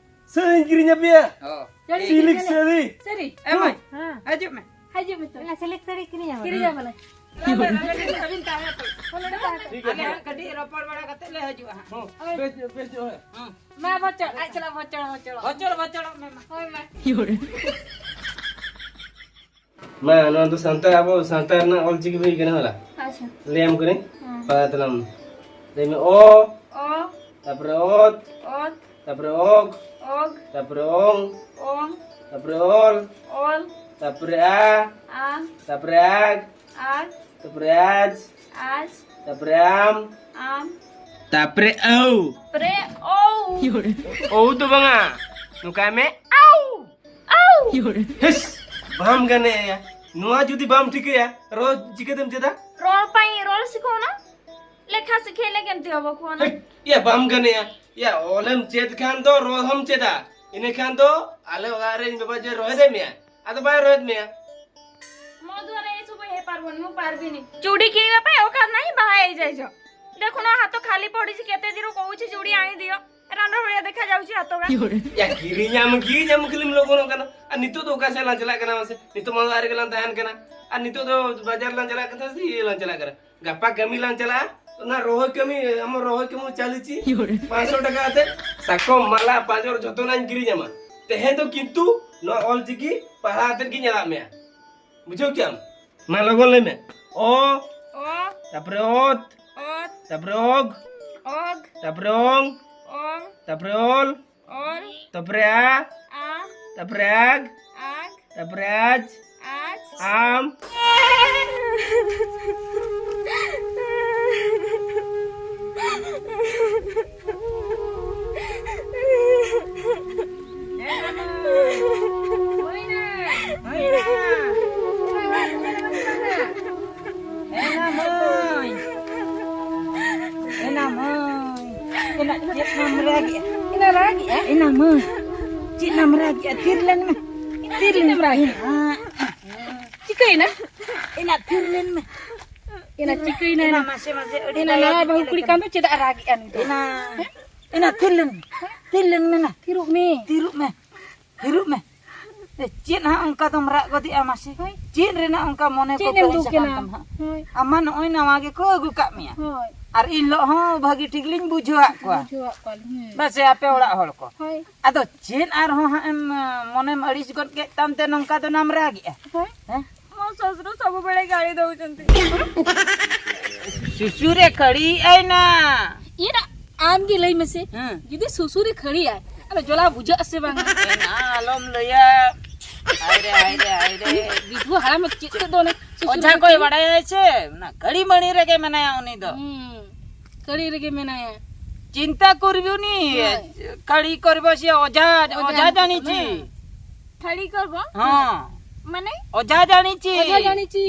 ᱥᱟᱹᱲᱤᱧ ᱠᱤᱨᱤᱧ ᱟᱯᱮᱭᱟ᱾ ᱚ᱾ ᱥᱟᱹᱲᱤ ᱥᱤᱞᱤᱠ ᱠᱤᱨᱤᱧ ᱥᱟᱹᱲᱤ᱾ ᱥᱟᱹᱲᱤ? ᱮ ᱢᱟᱹᱭ, ᱦᱮᱸ᱾ ᱦᱤᱡᱩᱜ ᱢᱮ᱾ ᱦᱤᱡᱩᱜ ᱢᱮ ᱛᱚ᱾ ᱚᱱᱟ ᱥᱤᱞᱤᱠ ᱥᱟᱹᱲᱤ ᱠᱤᱨᱤᱧ ᱟᱢ᱾ ᱠᱤᱨᱤᱧ ᱟᱢ ᱵᱚᱞᱮ᱾ ᱟᱹᱵᱤᱱ, ᱟᱹᱵᱤᱱ ᱛᱟᱦᱮᱸ ᱦᱟᱯᱮ᱾ ᱦᱚᱸ, ᱱᱚᱰᱮ ᱛᱟᱦᱮᱸ ᱦᱟᱯᱮ᱾ ᱴᱷᱤᱠ ᱜᱮᱭᱟ᱾ ᱟᱞᱮ ᱦᱟᱸᱜ ᱠᱟᱹᱴᱤᱡ ᱨᱚᱯᱚᱲ ᱵᱟᱲᱟ ᱠᱟᱛᱮ ᱞᱮ ᱦᱤᱡᱩᱜᱼᱟ ᱦᱟᱸᱜ᱾ ᱦᱚᱸ, ᱦᱳᱭ᱾ ᱵᱮᱥ ᱧᱚᱜ, ᱵᱮᱥ ᱧᱚᱜ, ᱦᱮᱸ᱾ ᱦᱩᱸ᱾ ᱢᱟ ᱵᱚᱪᱚᱲ, ᱟᱡ ᱥᱟᱞᱟᱜ ᱵᱚᱪᱚᱲ, ᱵᱚᱪᱚᱲ᱾ ᱵᱚᱪᱚᱲ, ᱵᱚᱪᱚᱲᱚᱜ ᱢᱮ ᱢᱟ᱾ ᱦᱳᱭ ᱢᱟ᱾ ᱢᱟ, ᱱᱚᱣᱟ ᱫᱚ ᱥᱟᱱᱛᱟᱲ, ᱟᱵᱚ ᱥᱟᱱᱛᱟᱲ ᱨᱮᱱᱟᱜ ᱚᱞᱪᱤᱠᱤ ᱵᱳᱭ ᱠᱟᱱᱟ, ᱦᱚᱞᱟ᱾ ᱟᱪᱪᱷᱟ᱾ ᱞᱟᱹᱭᱟᱢ ᱠᱟᱹᱱᱟᱹᱧ, ᱦᱮᱸ᱾ ᱯᱟᱲᱦᱟᱣ ᱛᱟᱞᱟᱝ ᱢᱮ᱾ ᱞᱟᱹᱭ ᱢᱮ, ᱚ, ᱚ, ᱛᱟᱯᱚᱨᱮ ᱚᱛ, ᱚᱛ, ᱛᱟᱯᱚᱨᱮ ᱚᱜ, ᱚᱜ, ᱛᱟᱯᱚᱨᱮ ᱚᱝ, ᱚᱝ, ᱛᱟᱯᱚᱨᱮ ᱚᱞ, ᱚᱞ, ᱛᱟᱯᱚᱨᱮ ᱟ, ᱟ, ᱛᱟᱯᱚᱨᱮ ᱟᱜ, ᱟᱜ, ᱛᱟᱯᱚᱨᱮ ᱟᱡ, ᱟᱡ, ᱛᱟᱯᱚᱨᱮ ᱟᱢ, ᱟᱢ, ᱛᱟᱯᱚᱨᱮ ᱟᱹᱣ᱾ ᱯᱨᱮ ᱚᱣ᱾ ᱚᱣ ᱫᱚ ᱵᱟᱝᱟ, ᱱᱚᱝᱠᱟᱭ ᱢᱮ, ᱟᱣ᱾ ᱟᱣ᱾ ᱦᱤᱥ, ᱵᱟᱢ ᱜᱟᱱᱮᱜᱼᱟ᱾ ᱱᱚᱣᱟ ᱡᱩᱫᱤ ᱵᱟᱢ ᱴᱷᱤᱠᱟᱹᱭᱟ, ᱨᱚᱲ ᱪᱤᱠᱟᱹᱛᱮᱢ ᱪᱮᱫᱟ? ᱨᱚᱲ ᱯᱟᱹᱧ ᱨᱚᱲ ᱥᱤᱠᱷᱟᱹᱣᱱᱟ, ᱞᱮᱠᱷᱟ ᱥᱤᱠᱷᱟᱹᱭ ᱞᱟᱹᱜᱤᱫ ᱮᱢ ᱛᱮᱦᱚᱵᱚ ᱠᱚᱣᱟ ᱱᱟ᱾ ᱦᱮᱴ, ᱭᱟ, ᱵᱟᱢ ᱜᱟᱱᱮᱜᱼᱟ᱾ ᱭᱟ, ᱚᱞᱮᱢ ᱪᱮᱫ ᱠᱷᱟᱱ ᱫᱚ ᱨᱚᱲ ᱦᱚᱸᱢ ᱪᱮᱫᱟ᱾ ᱤᱱᱟᱹ ᱠᱷᱟᱱ ᱫᱚ ᱟᱞᱮ ᱚᱲᱟᱜ ᱨᱮ ᱤᱧ ᱵᱟᱵᱟ ᱡᱮ ᱨᱚᱦᱮᱫ ᱢᱮᱭᱟ, ᱟᱫᱚ ᱵᱟᱭ ᱨᱚᱦᱮᱫ ᱢᱮᱭᱟ᱾ ᱢᱚ ᱫᱩᱣᱟᱨᱮ ᱮᱥᱚᱵ ᱦᱮ ᱯᱟᱨᱵᱚᱱ, ᱢᱩ ᱯᱟᱨᱵᱤᱱᱤ᱾ ᱪᱩᱲᱤ ᱠᱤᱨᱤᱧ ᱵᱟᱯᱮ ᱚᱠᱟ ᱱᱟᱦᱤ ᱵᱟᱦᱟ ᱮ ᱡᱟᱭ ᱡᱚ᱾ ᱫᱮᱠᱷᱩᱱᱟ, ହାତ ଖାଲି ପଡ଼ିଛି, କେତେ ଦିନ କହୁଛି ଚୁଡ଼ି ଆଣିଦିଅ। ରାଣ୍ଡ ଭଳିଆ ଦେଖାଯାଉଛି ହାତଟା। ୟା, ᱜᱤᱨᱤᱧᱟᱢ, ᱜᱤᱨᱤᱧᱟᱢ ᱠᱷᱟᱹᱞᱤᱢ ᱞᱚᱜᱚᱱᱚᱜ ᱠᱟᱱᱟ᱾ ᱟᱨ ᱱᱤᱛᱚᱜ ᱫᱚ ᱚᱠᱟ ᱥᱮᱫ ᱞᱟᱝ ᱪᱟᱞᱟᱜ ᱠᱟᱱᱟ ᱢᱟᱥᱮ? ᱱᱤᱛᱚᱜ ᱢᱟ ᱚᱲᱟᱜ ᱨᱮᱜᱮ ᱞᱟᱝ ᱛᱟᱦᱮᱱ ᱠᱟᱱᱟ᱾ ᱟᱨ ᱱᱤᱛᱚᱜ ᱫᱚ ᱵᱟᱡᱟᱨ ᱞᱟᱝ ᱪᱟᱞᱟᱜ ᱠᱟᱱᱟ ᱥᱮ ᱤᱭᱟᱹ ᱞᱟᱝ ᱪᱟᱞᱟᱜ ᱠᱟᱱᱟ? ᱜᱟᱯᱟ ᱠᱟᱹᱢᱤ ᱞᱟᱝ ᱪᱟᱞᱟᱜᱼᱟ᱾ ᱚᱱᱟ ᱨᱚᱦᱚᱭ ᱠᱟᱹᱢᱤ, ᱟᱢᱟᱜ ᱨᱚᱦᱚᱭ ᱠᱟᱹᱢᱤ ᱪᱟᱹᱞᱤᱪᱤ ᱯᱟᱸᱪᱥᱚ ᱴᱟᱠᱟ ᱟᱛᱮ ᱥᱟᱠᱚᱢ, ᱢᱟᱞᱟ, ᱯᱟᱸᱡᱚᱨ ᱡᱷᱚᱛᱚᱱᱟᱜ ᱤᱧ ᱠᱤᱨᱤᱧ ᱟᱢᱟ᱾ ᱛᱮᱦᱮᱧ ᱫᱚ ᱠᱤᱱᱛᱩ ᱱᱚᱣᱟ ᱚᱞ ᱪᱤᱠᱤ ᱯᱟᱲᱦᱟᱣ ᱟᱛᱮᱫ ᱜᱤᱧ ᱟᱲᱟᱜ ᱢᱮᱭᱟ᱾ ᱵᱩᱡᱷᱟᱹᱣ ᱠᱮᱜᱼᱟᱢ? ᱢᱟ ᱞᱚᱜᱚᱱ ᱞᱟᱹᱭ ᱢᱮ᱾ ᱚ, ᱚ, ᱛᱟᱯᱚᱨᱮ ᱚᱛ, ᱚᱛ, ᱛᱟᱯᱚᱨᱮ ᱚᱜ, ᱚᱜ, ᱛᱟᱯᱚᱨᱮ ᱚᱝ, ᱚᱝ, ᱛᱟᱯᱚᱨᱮ ᱚᱞ, ᱚᱞ, ᱛᱟᱯᱚᱨᱮ ᱟ, ᱟ, ᱛᱟᱯᱚᱨᱮ ᱟᱜ, ᱟᱜ, ᱛᱟᱯᱚᱨᱮ ᱟᱡ, ᱟᱡ, ᱟᱢ᱾ ᱮᱱᱟ ᱢᱟᱹᱭ, ᱪᱮᱫ ᱮᱢ ᱨᱟᱜᱮᱜᱼᱟ? ᱛᱷᱤᱨ ᱞᱮᱱ ᱢᱮ᱾ ᱛᱷᱤᱨ ᱞᱮᱱ ᱢᱮ᱾ ᱦᱮᱸ᱾ ᱪᱤᱠᱟᱹᱭᱮᱱᱟ? ᱮᱱᱟ ᱛᱷᱤᱨ ᱞᱮᱱ ᱢᱮ᱾ ᱮᱱᱟ ᱪᱤᱠᱟᱹᱭᱮᱱᱟ? ᱮᱱᱟ ᱢᱟᱥᱮ ᱢᱟᱥᱮ ᱟᱹᱰᱤ ᱮᱱᱟ ᱫᱟᱭᱟ ᱱᱟᱣᱟ ᱜᱮ ᱵᱟᱹᱦᱩ ᱧᱮᱞᱚᱜ ᱠᱩᱲᱤ ᱠᱟᱱᱟ᱾ ᱠᱟᱱ ᱫᱚ ᱪᱮᱫᱟᱜ ᱮ ᱨᱟᱜᱮᱜᱼᱟ ᱱᱩᱭ ᱫᱚ? ᱮᱱᱟ, ᱮᱱᱟ ᱛᱷᱤᱨ ᱞᱮᱱ ᱢᱮ᱾ ᱛᱷᱤᱨ ᱞᱮᱱ ᱢᱮ ᱱᱟ᱾ ᱛᱷᱤᱨᱚᱜ ᱢᱮ᱾ ᱛᱷᱤᱨᱚᱜ ᱢᱮ᱾ ᱮ, ᱪᱮᱫ ᱦᱟᱸᱜ ᱚᱱᱠᱟ ᱫᱚᱢ ᱨᱟᱜ ᱜᱚᱫᱮᱜᱼᱟ ᱢᱟᱥᱮ? ᱦᱳᱭ᱾ ᱪᱮᱫ ᱨᱮᱱᱟᱜ ᱚᱱᱠᱟ ᱢᱚᱱᱮ ᱠᱚ ᱪᱮᱫ ᱮᱢ ᱠᱟᱹᱦᱤᱥ ᱫᱩᱠ ᱟᱠᱟᱱ ᱮᱱᱟ? ᱛᱟᱢᱟ ᱦᱟᱸᱜ? ᱦᱳᱭ᱾ ᱟᱢ ᱢᱟ ᱱᱚᱜᱼᱚᱭ ᱱᱟᱣᱟ ᱜᱮᱠᱚ ᱟᱹᱜᱩ ᱠᱟᱜ ᱢᱮᱭᱟ᱾ ᱦᱳᱭ᱾ ᱟᱨ ᱤᱱ ᱦᱤᱞᱳᱜ ᱦᱚᱸ ᱵᱷᱟᱹᱜᱤ ᱴᱷᱤᱠ ᱞᱤᱧ ᱵᱩᱡᱷᱟᱹᱣᱟᱫ ᱠᱚᱣᱟ᱾ ᱵᱩᱡᱷᱟᱹᱣᱟᱫ ᱠᱚᱣᱟᱞᱤᱧ, ᱦᱮᱸ᱾ ᱵᱟᱥᱮ ᱟᱯᱮ ᱚᱲᱟᱜ ᱦᱚᱲ ᱠᱚ᱾ ᱦᱳᱭ᱾ ᱟᱫᱚ ᱪᱮᱫ ᱟᱨᱦᱚᱸ ᱦᱟᱸᱜ ᱮᱢ, ᱢᱚᱱᱮᱢ ᱟᱹᱲᱤᱥ ᱜᱚᱫ ᱠᱮᱫ ᱛᱟᱢ ᱛᱮ ᱱᱚᱝᱠᱟ ᱫᱚ ᱱᱟᱢ ᱨᱟᱜᱮᱜᱼᱟ? ᱦᱳᱭ᱾ ᱦᱮᱸ? ମୋ ଶ୍ୱଶୁର ସବୁବେଳେ ଗାଳି ଦଉଛନ୍ତି। ᱥᱩᱥᱩᱨᱮ ᱠᱷᱟᱹᱲᱤᱭᱮᱜᱼᱟᱭ ᱱᱟ᱾ ᱤᱭᱟᱹ ᱱᱟ, ᱟᱢ ᱜᱮ ᱞᱟᱹᱭ ᱢᱮᱥᱮ, ᱦᱮᱸ᱾ ᱡᱩᱫᱤ ᱥᱩᱥᱩᱨᱮ ᱠᱷᱟᱹᱲᱤᱭᱟᱭ, ᱟᱫᱚ ᱡᱚᱞᱟ ᱵᱩᱡᱷᱟᱹᱜ ᱟᱥᱮ ᱵᱟᱝ? ᱮ ᱱᱟ, ᱟᱞᱚᱢ ᱞᱟᱹᱭᱟ᱾ ᱦᱟᱭ ᱨᱮ, ᱦᱟᱭ ᱨᱮ, ᱦᱟᱭ ᱨᱮ᱾ ᱵᱤᱫᱷᱩᱣᱟᱹ ᱦᱟᱲᱟᱢ ᱪᱮᱫ ᱛᱮᱫ ᱫᱚ ᱚᱱᱟ ᱥᱩᱥᱩᱨ ᱚᱡᱷᱟ ᱠᱷᱟᱹᱲᱤ? ᱠᱚᱭ ᱵᱟᱲᱟᱭᱟ ᱥᱮ, ᱚᱱᱟ ᱠᱷᱟᱹᱲᱤ ᱢᱟᱹᱲᱤ ᱨᱮᱜᱮ ᱢᱮᱱᱟᱭᱟ ᱩᱱᱤ ᱫᱚ᱾ ᱦᱩᱸ, ᱠᱷᱟᱹᱲᱤ ᱨᱮᱜᱮ ᱢᱮᱱᱟᱭᱟ᱾ ᱪᱤᱱᱛᱟ ᱠᱚᱨᱵᱤ ᱩᱱᱤ, ᱦᱳᱭ᱾ ᱠᱷᱟᱹᱲᱤ ᱠᱚᱨᱵᱚ ᱥᱮ ᱚᱡᱷᱟ, ᱚᱡᱷᱟ ᱚᱡᱷᱟ ᱧᱩᱛᱩᱢ ᱡᱟᱹᱱᱤᱪᱤ᱾ ᱠᱟᱱᱟ। ᱠᱷᱟᱹᱲᱤ ᱠᱚᱨᱵᱚ? ᱦᱚᱸ᱾ ମାନେ? ᱚᱡᱷᱟ ᱡᱟᱹᱱᱤᱪᱤ। ଅଜା ଜାଣିଛି।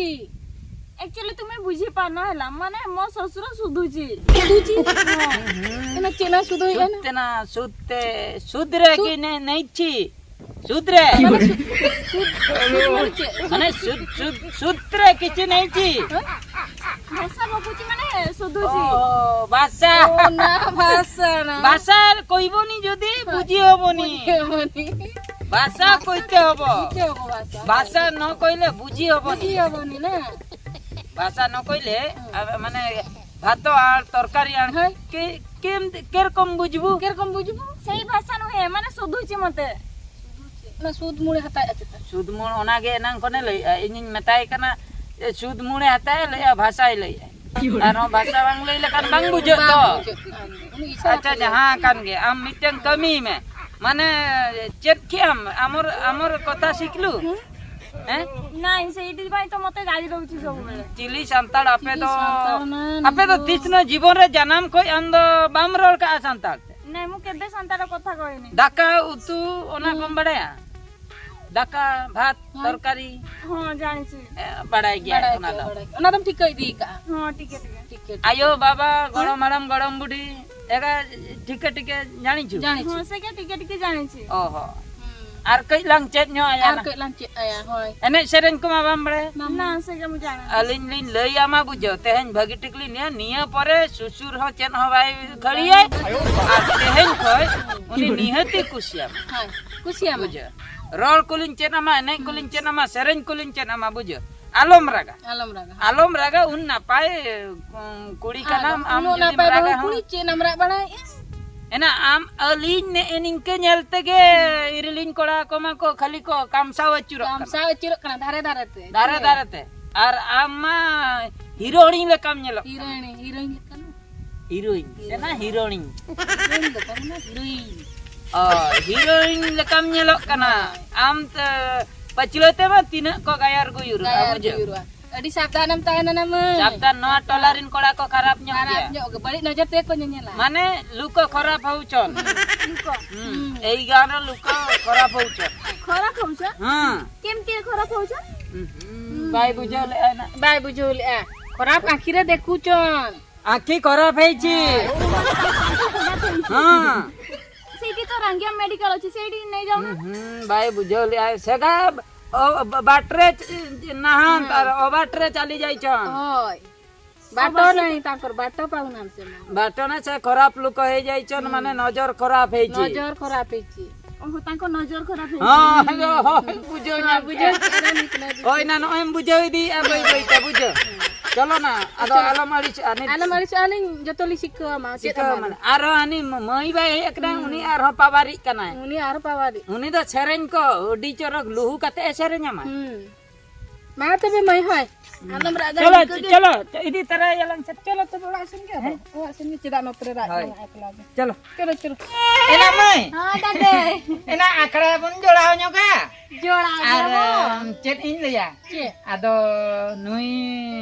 ଆକ୍ଚୁଆଲି ତୁମେ ବୁଝିପାରୁନ ହେଲା, ମାନେ ମୋ ଶ୍ୱଶୁର ସୁଧୁଛି। ସୁଧୁଛି? ହଁ। ଏନା ଚେନା ସୁଧ ହେଇଗଲା। ସୁତେନା, ସୁତେ, ସୁଧରେ କି ନେ-, ନେଇଛି? ସୁଧରେ। ମାନେ ସୁ-, ସୁଧ, ସୁଧ ମାନେ ଚେ-, ମାନେ ସୁଧ, ସୁଧ, ସୁଧରେ କିଛି ନେଇଛି? ଭାଷା ପକଉଛି ମାନେ ସୁଧୁଛି। ଓ, ଭାଷା। ଓ, ନା, ଭାଷା ନା। ଭାଷା କହିବନି ଯଦି ବୁଝି ହବନି। ବୁଝି ହବନି। ଭାଷା କହିତେ ହବ। କହିତେ ହବ ଭାଷା। ଭାଷା ନ କହିଲେ ବୁଝି ହବନି। ବୁଝି ହବନି ନା। ଭାଷା ନ କହିଲେ, ହୁଁ। ଆ, ମାନେ ଭାତ ଆଣ, ତରକାରୀ ଆଣ, ହଁ। କେ-, କେମିତି, କେରକମ ବୁଝିବୁ? କେରକମ ବୁଝିବୁ? ସେଇ ଭାଷା ନୁହେଁ, ମାନେ ସୁଧୁଛି ମତେ। ନା, ସୁଦ ମୁଳେ ହାତ ଅଛି ତ। ସୁଦ ମୁଳ, ᱚᱱᱟᱜᱮ ᱮᱱᱟᱝ ᱠᱷᱚᱱᱮ ᱞᱟᱹᱭᱮᱜᱼᱟ, ᱤᱧᱤᱧ ᱢᱮᱛᱟᱭ ᱠᱟᱱᱟ ᱡᱮ ᱥᱩᱫ ᱢᱩᱬᱮ ᱦᱟᱛᱟᱭᱟ, ᱞᱟᱹᱭᱮᱜᱼᱟ ᱵᱷᱟᱥᱟᱭ ᱞᱟᱹᱭᱮᱜᱼᱟ᱾ ᱟᱨᱦᱚᱸ ᱵᱷᱟᱥᱟ ᱵᱟᱝ ᱞᱟᱹᱭ ᱞᱮᱠᱷᱟᱱ ᱵᱟᱝ ᱵᱩᱡᱷᱟᱹᱜ ᱛᱚ᱾ ᱵᱟᱝ ᱵᱩᱡᱷᱟᱹᱜ ᱠᱟᱱᱟ᱾ ᱩᱱᱤ ᱤᱥᱟᱨᱟ ᱟᱪᱪᱷᱟ, ᱛᱮ ᱞᱟᱹᱭ ᱡᱟᱦᱟᱸ ᱠᱟᱱ ᱜᱮ, ᱟᱢ ᱢᱤᱫᱴᱟᱝ ᱠᱟᱹᱢᱤᱭ ᱢᱮ, ᱢᱟᱱᱮ ᱪᱮᱫ ᱠᱮᱜ ᱟᱢ, ᱟᱢᱚᱨ, ᱟᱢᱚᱨ ᱠᱚᱛᱷᱟ ᱥᱤᱠᱷᱞᱩ? ᱦᱮᱸ? ନାଇଁ, ସେଇଥିପାଇଁ ତ ମତେ ଗାଳି ଦଉଛି ସବୁବେଳେ। ᱪᱤᱞᱤ ᱥᱟᱱᱛᱟᱲ ᱟᱯᱮ ᱫᱚ? ᱥᱟᱱᱛᱟᱲ ᱢᱟ ᱟᱯᱮ ᱫᱚ ᱱᱩᱠᱩ ᱛᱤᱥᱱᱚ ᱡᱤᱵᱚᱱ ᱨᱮ ᱡᱟᱱᱟᱢ ᱠᱷᱚᱡ ᱟᱢ ᱫᱚ ᱵᱟᱢ ᱨᱚᱲ ᱠᱟᱜᱼᱟ ᱥᱟᱱᱛᱟᱲ ᱛᱮ? ନାଇଁ, ମୁଁ କେବେ ସାନ୍ତାଳ କଥା କହିନି। ᱫᱟᱠᱟ ᱩᱛᱩ ᱚᱱᱟ ᱠᱚᱢ ᱵᱟᱲᱟᱭᱟ? ᱫᱟᱠᱟ, ᱵᱷᱟᱛ, ᱦᱮᱸ᱾ ᱛᱚᱨᱠᱟᱨᱤ᱾ ᱦᱚᱸ, ᱡᱟᱱᱤᱪᱤ᱾ ᱮ, ᱵᱟᱲᱟᱭ ᱜᱮᱭᱟ ᱵᱟᱲᱟᱭ ᱚᱱᱟ ᱜᱮᱭᱟ, ᱫᱚ᱾ ᱵᱟᱲᱟᱭ ᱜᱮᱭᱟ᱾ ᱚᱱᱟ ᱫᱚᱢ ᱴᱷᱤᱠᱟᱹ ᱤᱫᱤ ᱠᱟᱜᱼᱟ᱾ ᱦᱚᱸ, ᱴᱷᱤᱠᱟᱹ, ᱴᱷᱤᱠᱟᱹ᱾ ᱴᱷᱤᱠᱟᱹ, ᱴᱷᱤᱠᱟᱹ᱾ ᱟᱭᱳ, ᱵᱟᱵᱟ, ᱜᱚᱲᱚᱢ ᱦᱟᱲᱟᱢ, ᱜᱚᱲᱚᱢ ᱵᱩᱰᱷᱤ, ᱮᱜᱟ, ᱴᱷᱤᱠᱟᱹ, ᱴᱷᱤᱠᱟᱹ ᱡᱟᱱᱤᱪᱩ᱾ ᱡᱟᱱᱤᱪᱩ᱾ ᱦᱚᱸ, ᱥᱮᱜᱮ ᱴᱷᱤᱠᱟᱹ, ᱴᱷᱤᱠᱟᱹ ᱡᱟᱱᱤᱪᱩ᱾ ᱚ ᱦᱚᱸ᱾ ᱦᱩᱸ᱾ ᱟᱨ ᱠᱟᱹᱡ ᱞᱟᱝ ᱪᱮᱫ ᱧᱚᱜ ᱟᱭᱟ ᱟᱨ ᱱᱟ᱾ ᱠᱟᱹᱡ ᱞᱟᱝ ᱪᱮᱫ ᱟᱭᱟ, ᱦᱳᱭ᱾ ᱮᱱᱮᱡ ᱥᱮᱨᱮᱧ ᱠᱚᱢᱟ ᱵᱟᱢ ᱵᱟᱲᱟᱭᱟ᱾ ᱵᱟᱢ ᱵᱟᱲᱟᱭᱟ᱾ ᱥᱮᱜᱮ ᱢᱩᱡᱟ᱾ ᱟᱹᱞᱤᱧ ᱞᱤᱧ ᱞᱟᱹᱭ ᱟᱢᱟ ᱵᱩᱡᱷᱟᱹᱣ, ᱛᱮᱦᱮᱧ ᱵᱷᱟᱹᱜᱤ ᱴᱷᱤᱠ ᱞᱤᱧ ᱞᱟᱹᱭᱟ, ᱱᱤᱭᱟᱹ ᱯᱚᱨᱮ ᱥᱩᱥᱩᱨ ᱦᱚᱸ ᱪᱮᱫ ᱦᱚᱸ ᱵᱟᱭ ᱠᱷᱟᱹᱲᱤᱭᱟᱭ᱾ ᱟᱨ ᱛᱮᱦᱮᱧ ᱠᱷᱚᱡ ᱩᱱᱤ ᱱᱤᱦᱟᱹᱛᱤ ᱠᱩᱥᱤᱭᱟᱢᱟ᱾ ᱦᱳᱭ, ᱠᱩᱥᱤᱭᱟᱢᱟ᱾ ᱵᱩᱡᱷᱟᱹᱣ᱾ ᱨᱚᱲ ᱠᱚᱞᱤᱧ ᱪᱮᱫ ᱟᱢᱟ, ᱮᱱᱮᱡ ᱠᱚᱞᱤᱧ ᱪᱮᱫ ᱟᱢᱟ, ᱥᱮᱨᱮᱧ ᱠᱚᱞᱤᱧ ᱪᱮᱫ ᱟᱢᱟ, ᱵᱩᱡᱷᱟᱹᱣ᱾ ᱟᱞᱚᱢ ᱨᱟᱜᱟ᱾ ᱟᱞᱚᱢ ᱨᱟᱜᱟ᱾ ᱟᱞᱚᱢ ᱨᱟᱜᱟ, ᱩᱱ ᱱᱟᱯᱟᱭ, ᱩᱸ, ᱠᱩᱲᱤ ᱟᱨ ᱠᱟᱱᱟᱢ, ᱟᱢ ᱩᱱᱟᱹᱜ ᱡᱩᱫᱤᱢ ᱱᱟᱯᱟᱭ ᱨᱟᱜᱟ ᱵᱟᱹᱦᱩ ᱦᱚᱸ᱾ ᱠᱩᱲᱤ ᱪᱮᱫ ᱮᱢ ᱨᱟᱜ ᱵᱟᱲᱟᱭᱮᱫᱼᱟ? ᱮᱱᱟ ᱟᱢ ᱟᱹᱞᱤᱧ ᱱᱮᱜᱼᱮ ᱱᱤᱝᱠᱟᱹ ᱧᱮᱞ ᱛᱮᱜᱮ ᱤᱨᱤᱞᱤᱧ ᱠᱚᱲᱟ ᱠᱚᱢᱟ ᱠᱚ ᱠᱷᱟᱹᱞᱤ ᱠᱚ ᱠᱟᱢᱥᱟᱣ ᱟᱹᱪᱩᱨᱚᱜ ᱠᱟᱱᱟ᱾ ᱠᱟᱢᱥᱟᱣ ᱟᱹᱪᱩᱨᱚᱜ ᱠᱟᱱᱟ ᱫᱷᱟᱨᱮ ᱫᱷᱟᱨᱮ ᱛᱮ᱾ ᱫᱷᱟᱨᱮ ᱫᱷᱟᱨᱮ ᱛᱮ᱾ ᱟᱨ ᱟᱢ ᱢᱟ ᱦᱤᱨᱳᱭᱤᱱ ᱞᱮᱠᱟᱢ ᱧᱮᱞᱚᱜ ᱠᱟᱱᱟ᱾ ᱦᱤᱨᱳᱭᱤᱱ, ᱦᱤᱨᱳᱭᱤᱱ ᱞᱮᱠᱟᱱ᱾ ᱦᱤᱨᱳᱭᱤᱱ᱾ ᱦᱤᱨᱳᱭᱤᱱ᱾ ᱮᱱᱟ ᱦᱤᱨᱳᱭᱤᱱ᱾ ᱦᱤᱨᱳᱭᱤᱱ ᱫᱚ ᱵᱟᱝ ᱠᱟᱱᱟ, ᱦᱤᱨᱳᱭᱤᱱ᱾ ᱚ, ᱦᱤᱨᱳᱭᱤᱱ ᱞᱮᱠᱟᱢ ᱧᱮᱞᱚᱜ ᱠᱟᱱᱟ᱾ ᱦᱳᱭ᱾ ᱟᱢ ᱛᱮ ᱯᱟᱹᱪᱷᱞᱟᱹ ᱛᱮᱢᱟ ᱛᱤᱱᱟᱹᱜ ᱠᱚ ᱜᱟᱭᱟᱨ ᱜᱩᱭᱩᱨᱚᱜᱼᱟ, ᱜᱟᱭᱟᱨ ᱵᱩᱡᱷᱟᱹᱣ? ᱜᱩᱭᱩᱨᱚᱜᱼᱟ᱾ ᱟᱹᱰᱤ ᱥᱟᱵᱫᱷᱟᱱᱮᱢ ᱛᱟᱦᱮᱱᱟ ᱱᱟ ᱢᱟᱹᱭ᱾ ᱥᱟᱵᱫᱷᱟᱱ, ᱱᱚᱣᱟ ᱴᱚᱞᱟ ᱨᱮᱱ ᱠᱚᱲᱟ ᱠᱚ ᱠᱷᱟᱨᱟᱯ ᱧᱚᱜ ᱠᱷᱟᱨᱟᱯ ᱜᱮᱭᱟ᱾ ᱧᱚᱜ ᱜᱮ, ᱵᱟᱹᱲᱤᱡ ᱱᱚᱡᱚᱨ ᱛᱮᱜᱮ ᱠᱚ ᱧᱮᱧᱮᱞᱟ᱾ ᱢᱟᱱᱮ ᱞᱩᱠᱚ ᱠᱷᱚᱨᱟᱯ ᱦᱚᱸᱪᱚᱱ᱾ ᱞᱩᱠᱚ᱾ ᱦᱩᱸ, ᱦᱩᱸ᱾ ᱮᱭ ᱜᱟᱱ ᱞᱩᱠᱚ ᱠᱷᱚᱨᱟᱯ ᱦᱚᱸᱪᱚᱱ᱾ ᱠᱷᱚᱨᱟᱯ ᱦᱚᱸᱪᱚᱱ? ᱦᱮᱸ᱾ ᱠᱮᱢᱛᱤ ᱠᱷᱚᱨᱟᱯ ᱦᱚᱸᱪᱚᱱ? ᱦᱩᱸ, ᱵᱟᱭ ᱵᱩᱡᱷᱟᱹᱣ ᱞᱮᱜᱼᱟ ᱱᱟ᱾ ᱵᱟᱭ ᱵᱩᱡᱷᱟᱹᱣ ᱞᱮᱜᱼᱟ᱾ ᱠᱷᱚᱨᱟᱯ ᱟᱸᱠᱷᱤ ᱨᱮ ᱫᱮᱠᱷᱩ ᱪᱚᱱ᱾ ଆଖି ଖରାପ ହେଇଛି। ହଁ। ସେଇଠି ତ ରାଙ୍ଗିଆ ମେଡିକାଲ ଅଛି, ସେଇଠି ନେଇଯାଉନ। ହୁଁ, ହୁଁ, ଭାଇ ବୁଝଉଲି। ଆ, ସେଟା ଅ, ଅ, ବାଟରେ ଚ-, ନାହାନ୍ତି, ହଁ। ତାର ଅବାଟରେ ଚାଲି ଯାଇଛନ୍। ହଏ। ବାଟ ନାହିଁ ତାଙ୍କର, ବାଟ ପାଉନାହାନ୍ତି ସେମାନେ। ବାଟ ନାହିଁ, ସେ ଖରାପ ଲୋକ ହେଇଯାଇଛନ୍, ହୁଁ। ମାନେ ନଜର ଖରାପ ହେଇଛି। ନଜର ଖରାପ ହେଇଛି। ଓହୋ, ତାଙ୍କ ନଜର ଖରାପ ହେଇଛି। ହଁ, ହ୍ୟାଲୋ, ହଁ, ବୁଝଉନା। ହଁ, ବୁଝ। ଏରା ନିକ ନାଇଁ ବୁଝ। ହଏ, ନା, ନୁହେଁ, ମୁଁ ବୁଝେଇ દી, ଆ, ବଇ, ବଇ, ତା ବୁଝ। ᱪᱚᱞᱚ ᱱᱟ, ᱟᱫᱚ ᱪᱚᱞᱚ᱾ ᱟᱞᱚᱢ ᱟᱹᱲᱤᱥᱚᱜᱼᱟ, ᱱᱤᱛ ᱟᱞᱚᱢ ᱟᱹᱲᱤᱥᱚᱜᱼᱟ, ᱟᱹᱞᱤᱧ ᱡᱚᱛᱚ ᱞᱤᱧ ᱥᱤᱠᱷᱟᱹᱣ ᱟᱢᱟ, ᱪᱮᱫ ᱪᱤᱠᱟᱹᱣ ᱟᱢᱟ᱾ ᱢᱟᱱᱮ, ᱟᱨᱦᱚᱸ ᱦᱟᱹᱱᱤ ᱢᱟᱹᱭ ᱵᱟᱭ ᱦᱮᱡ ᱟᱠᱟᱱᱟ, ᱦᱩᱸ᱾ ᱩᱱᱤ ᱟᱨᱦᱚᱸ ᱯᱟᱣᱟᱨᱤᱡ ᱠᱟᱱᱟᱭ᱾ ᱩᱱᱤ ᱟᱨᱦᱚᱸ ᱯᱟᱣᱟᱨᱤᱡ᱾ ᱩᱱᱤ ᱫᱚ ᱥᱮᱨᱮᱧ ᱠᱚ ᱟᱹᱰᱤ ᱪᱚᱨᱚᱠ ᱞᱩᱦᱩ ᱠᱟᱛᱮ ᱮ ᱥᱮᱨᱮᱧ ᱟᱢᱟ᱾ ᱦᱩᱸ᱾ ᱢᱟ ᱛᱚᱵᱮ ᱢᱟᱹᱭ ᱦᱚᱭ, ᱟᱞᱚᱢ ᱨᱟᱜᱟ, ᱪᱚᱞᱚ, ᱱᱤᱝᱠᱟᱹ ᱜᱮ᱾ ᱪᱚᱞᱚ, ᱤᱫᱤ ᱛᱟᱨᱟᱭᱟᱞᱟᱝ ᱥᱮ᱾ ᱪᱚᱞᱚ ᱛᱚᱵᱮ ᱚᱲᱟᱜ ᱥᱮᱱ ᱜᱮ ᱟᱫᱚ᱾ ᱦᱮᱸ? ᱚᱲᱟᱜ ᱥᱮᱱ ᱜᱮ, ᱪᱮᱫᱟᱜ ᱱᱚᱛᱮ ᱨᱮ ᱨᱟᱜ ᱦᱳᱭ᱾ ᱠᱟᱱᱟ ᱮᱠᱞᱟ ᱜᱮ? ᱪᱚᱞᱚ᱾ ᱪᱚᱞᱚ, ᱪᱚᱞᱚ᱾ ᱮᱱᱟ ᱢᱟᱹᱭ᱾ ᱦᱚᱸ, ᱫᱟᱫᱟ᱾ ᱮᱱᱟ ᱟᱠᱷᱲᱟ ᱵᱚᱱ ᱡᱚᱲᱟᱣ ᱧᱚᱜᱟ᱾ ᱡᱚᱲᱟᱣ ᱟᱨ, ᱧᱚᱜᱟ᱾ ᱪᱮᱫ ᱤᱧ ᱞᱟᱹᱭᱟ? ᱪᱮᱫ? ᱟᱫᱚ ᱱᱩᱭ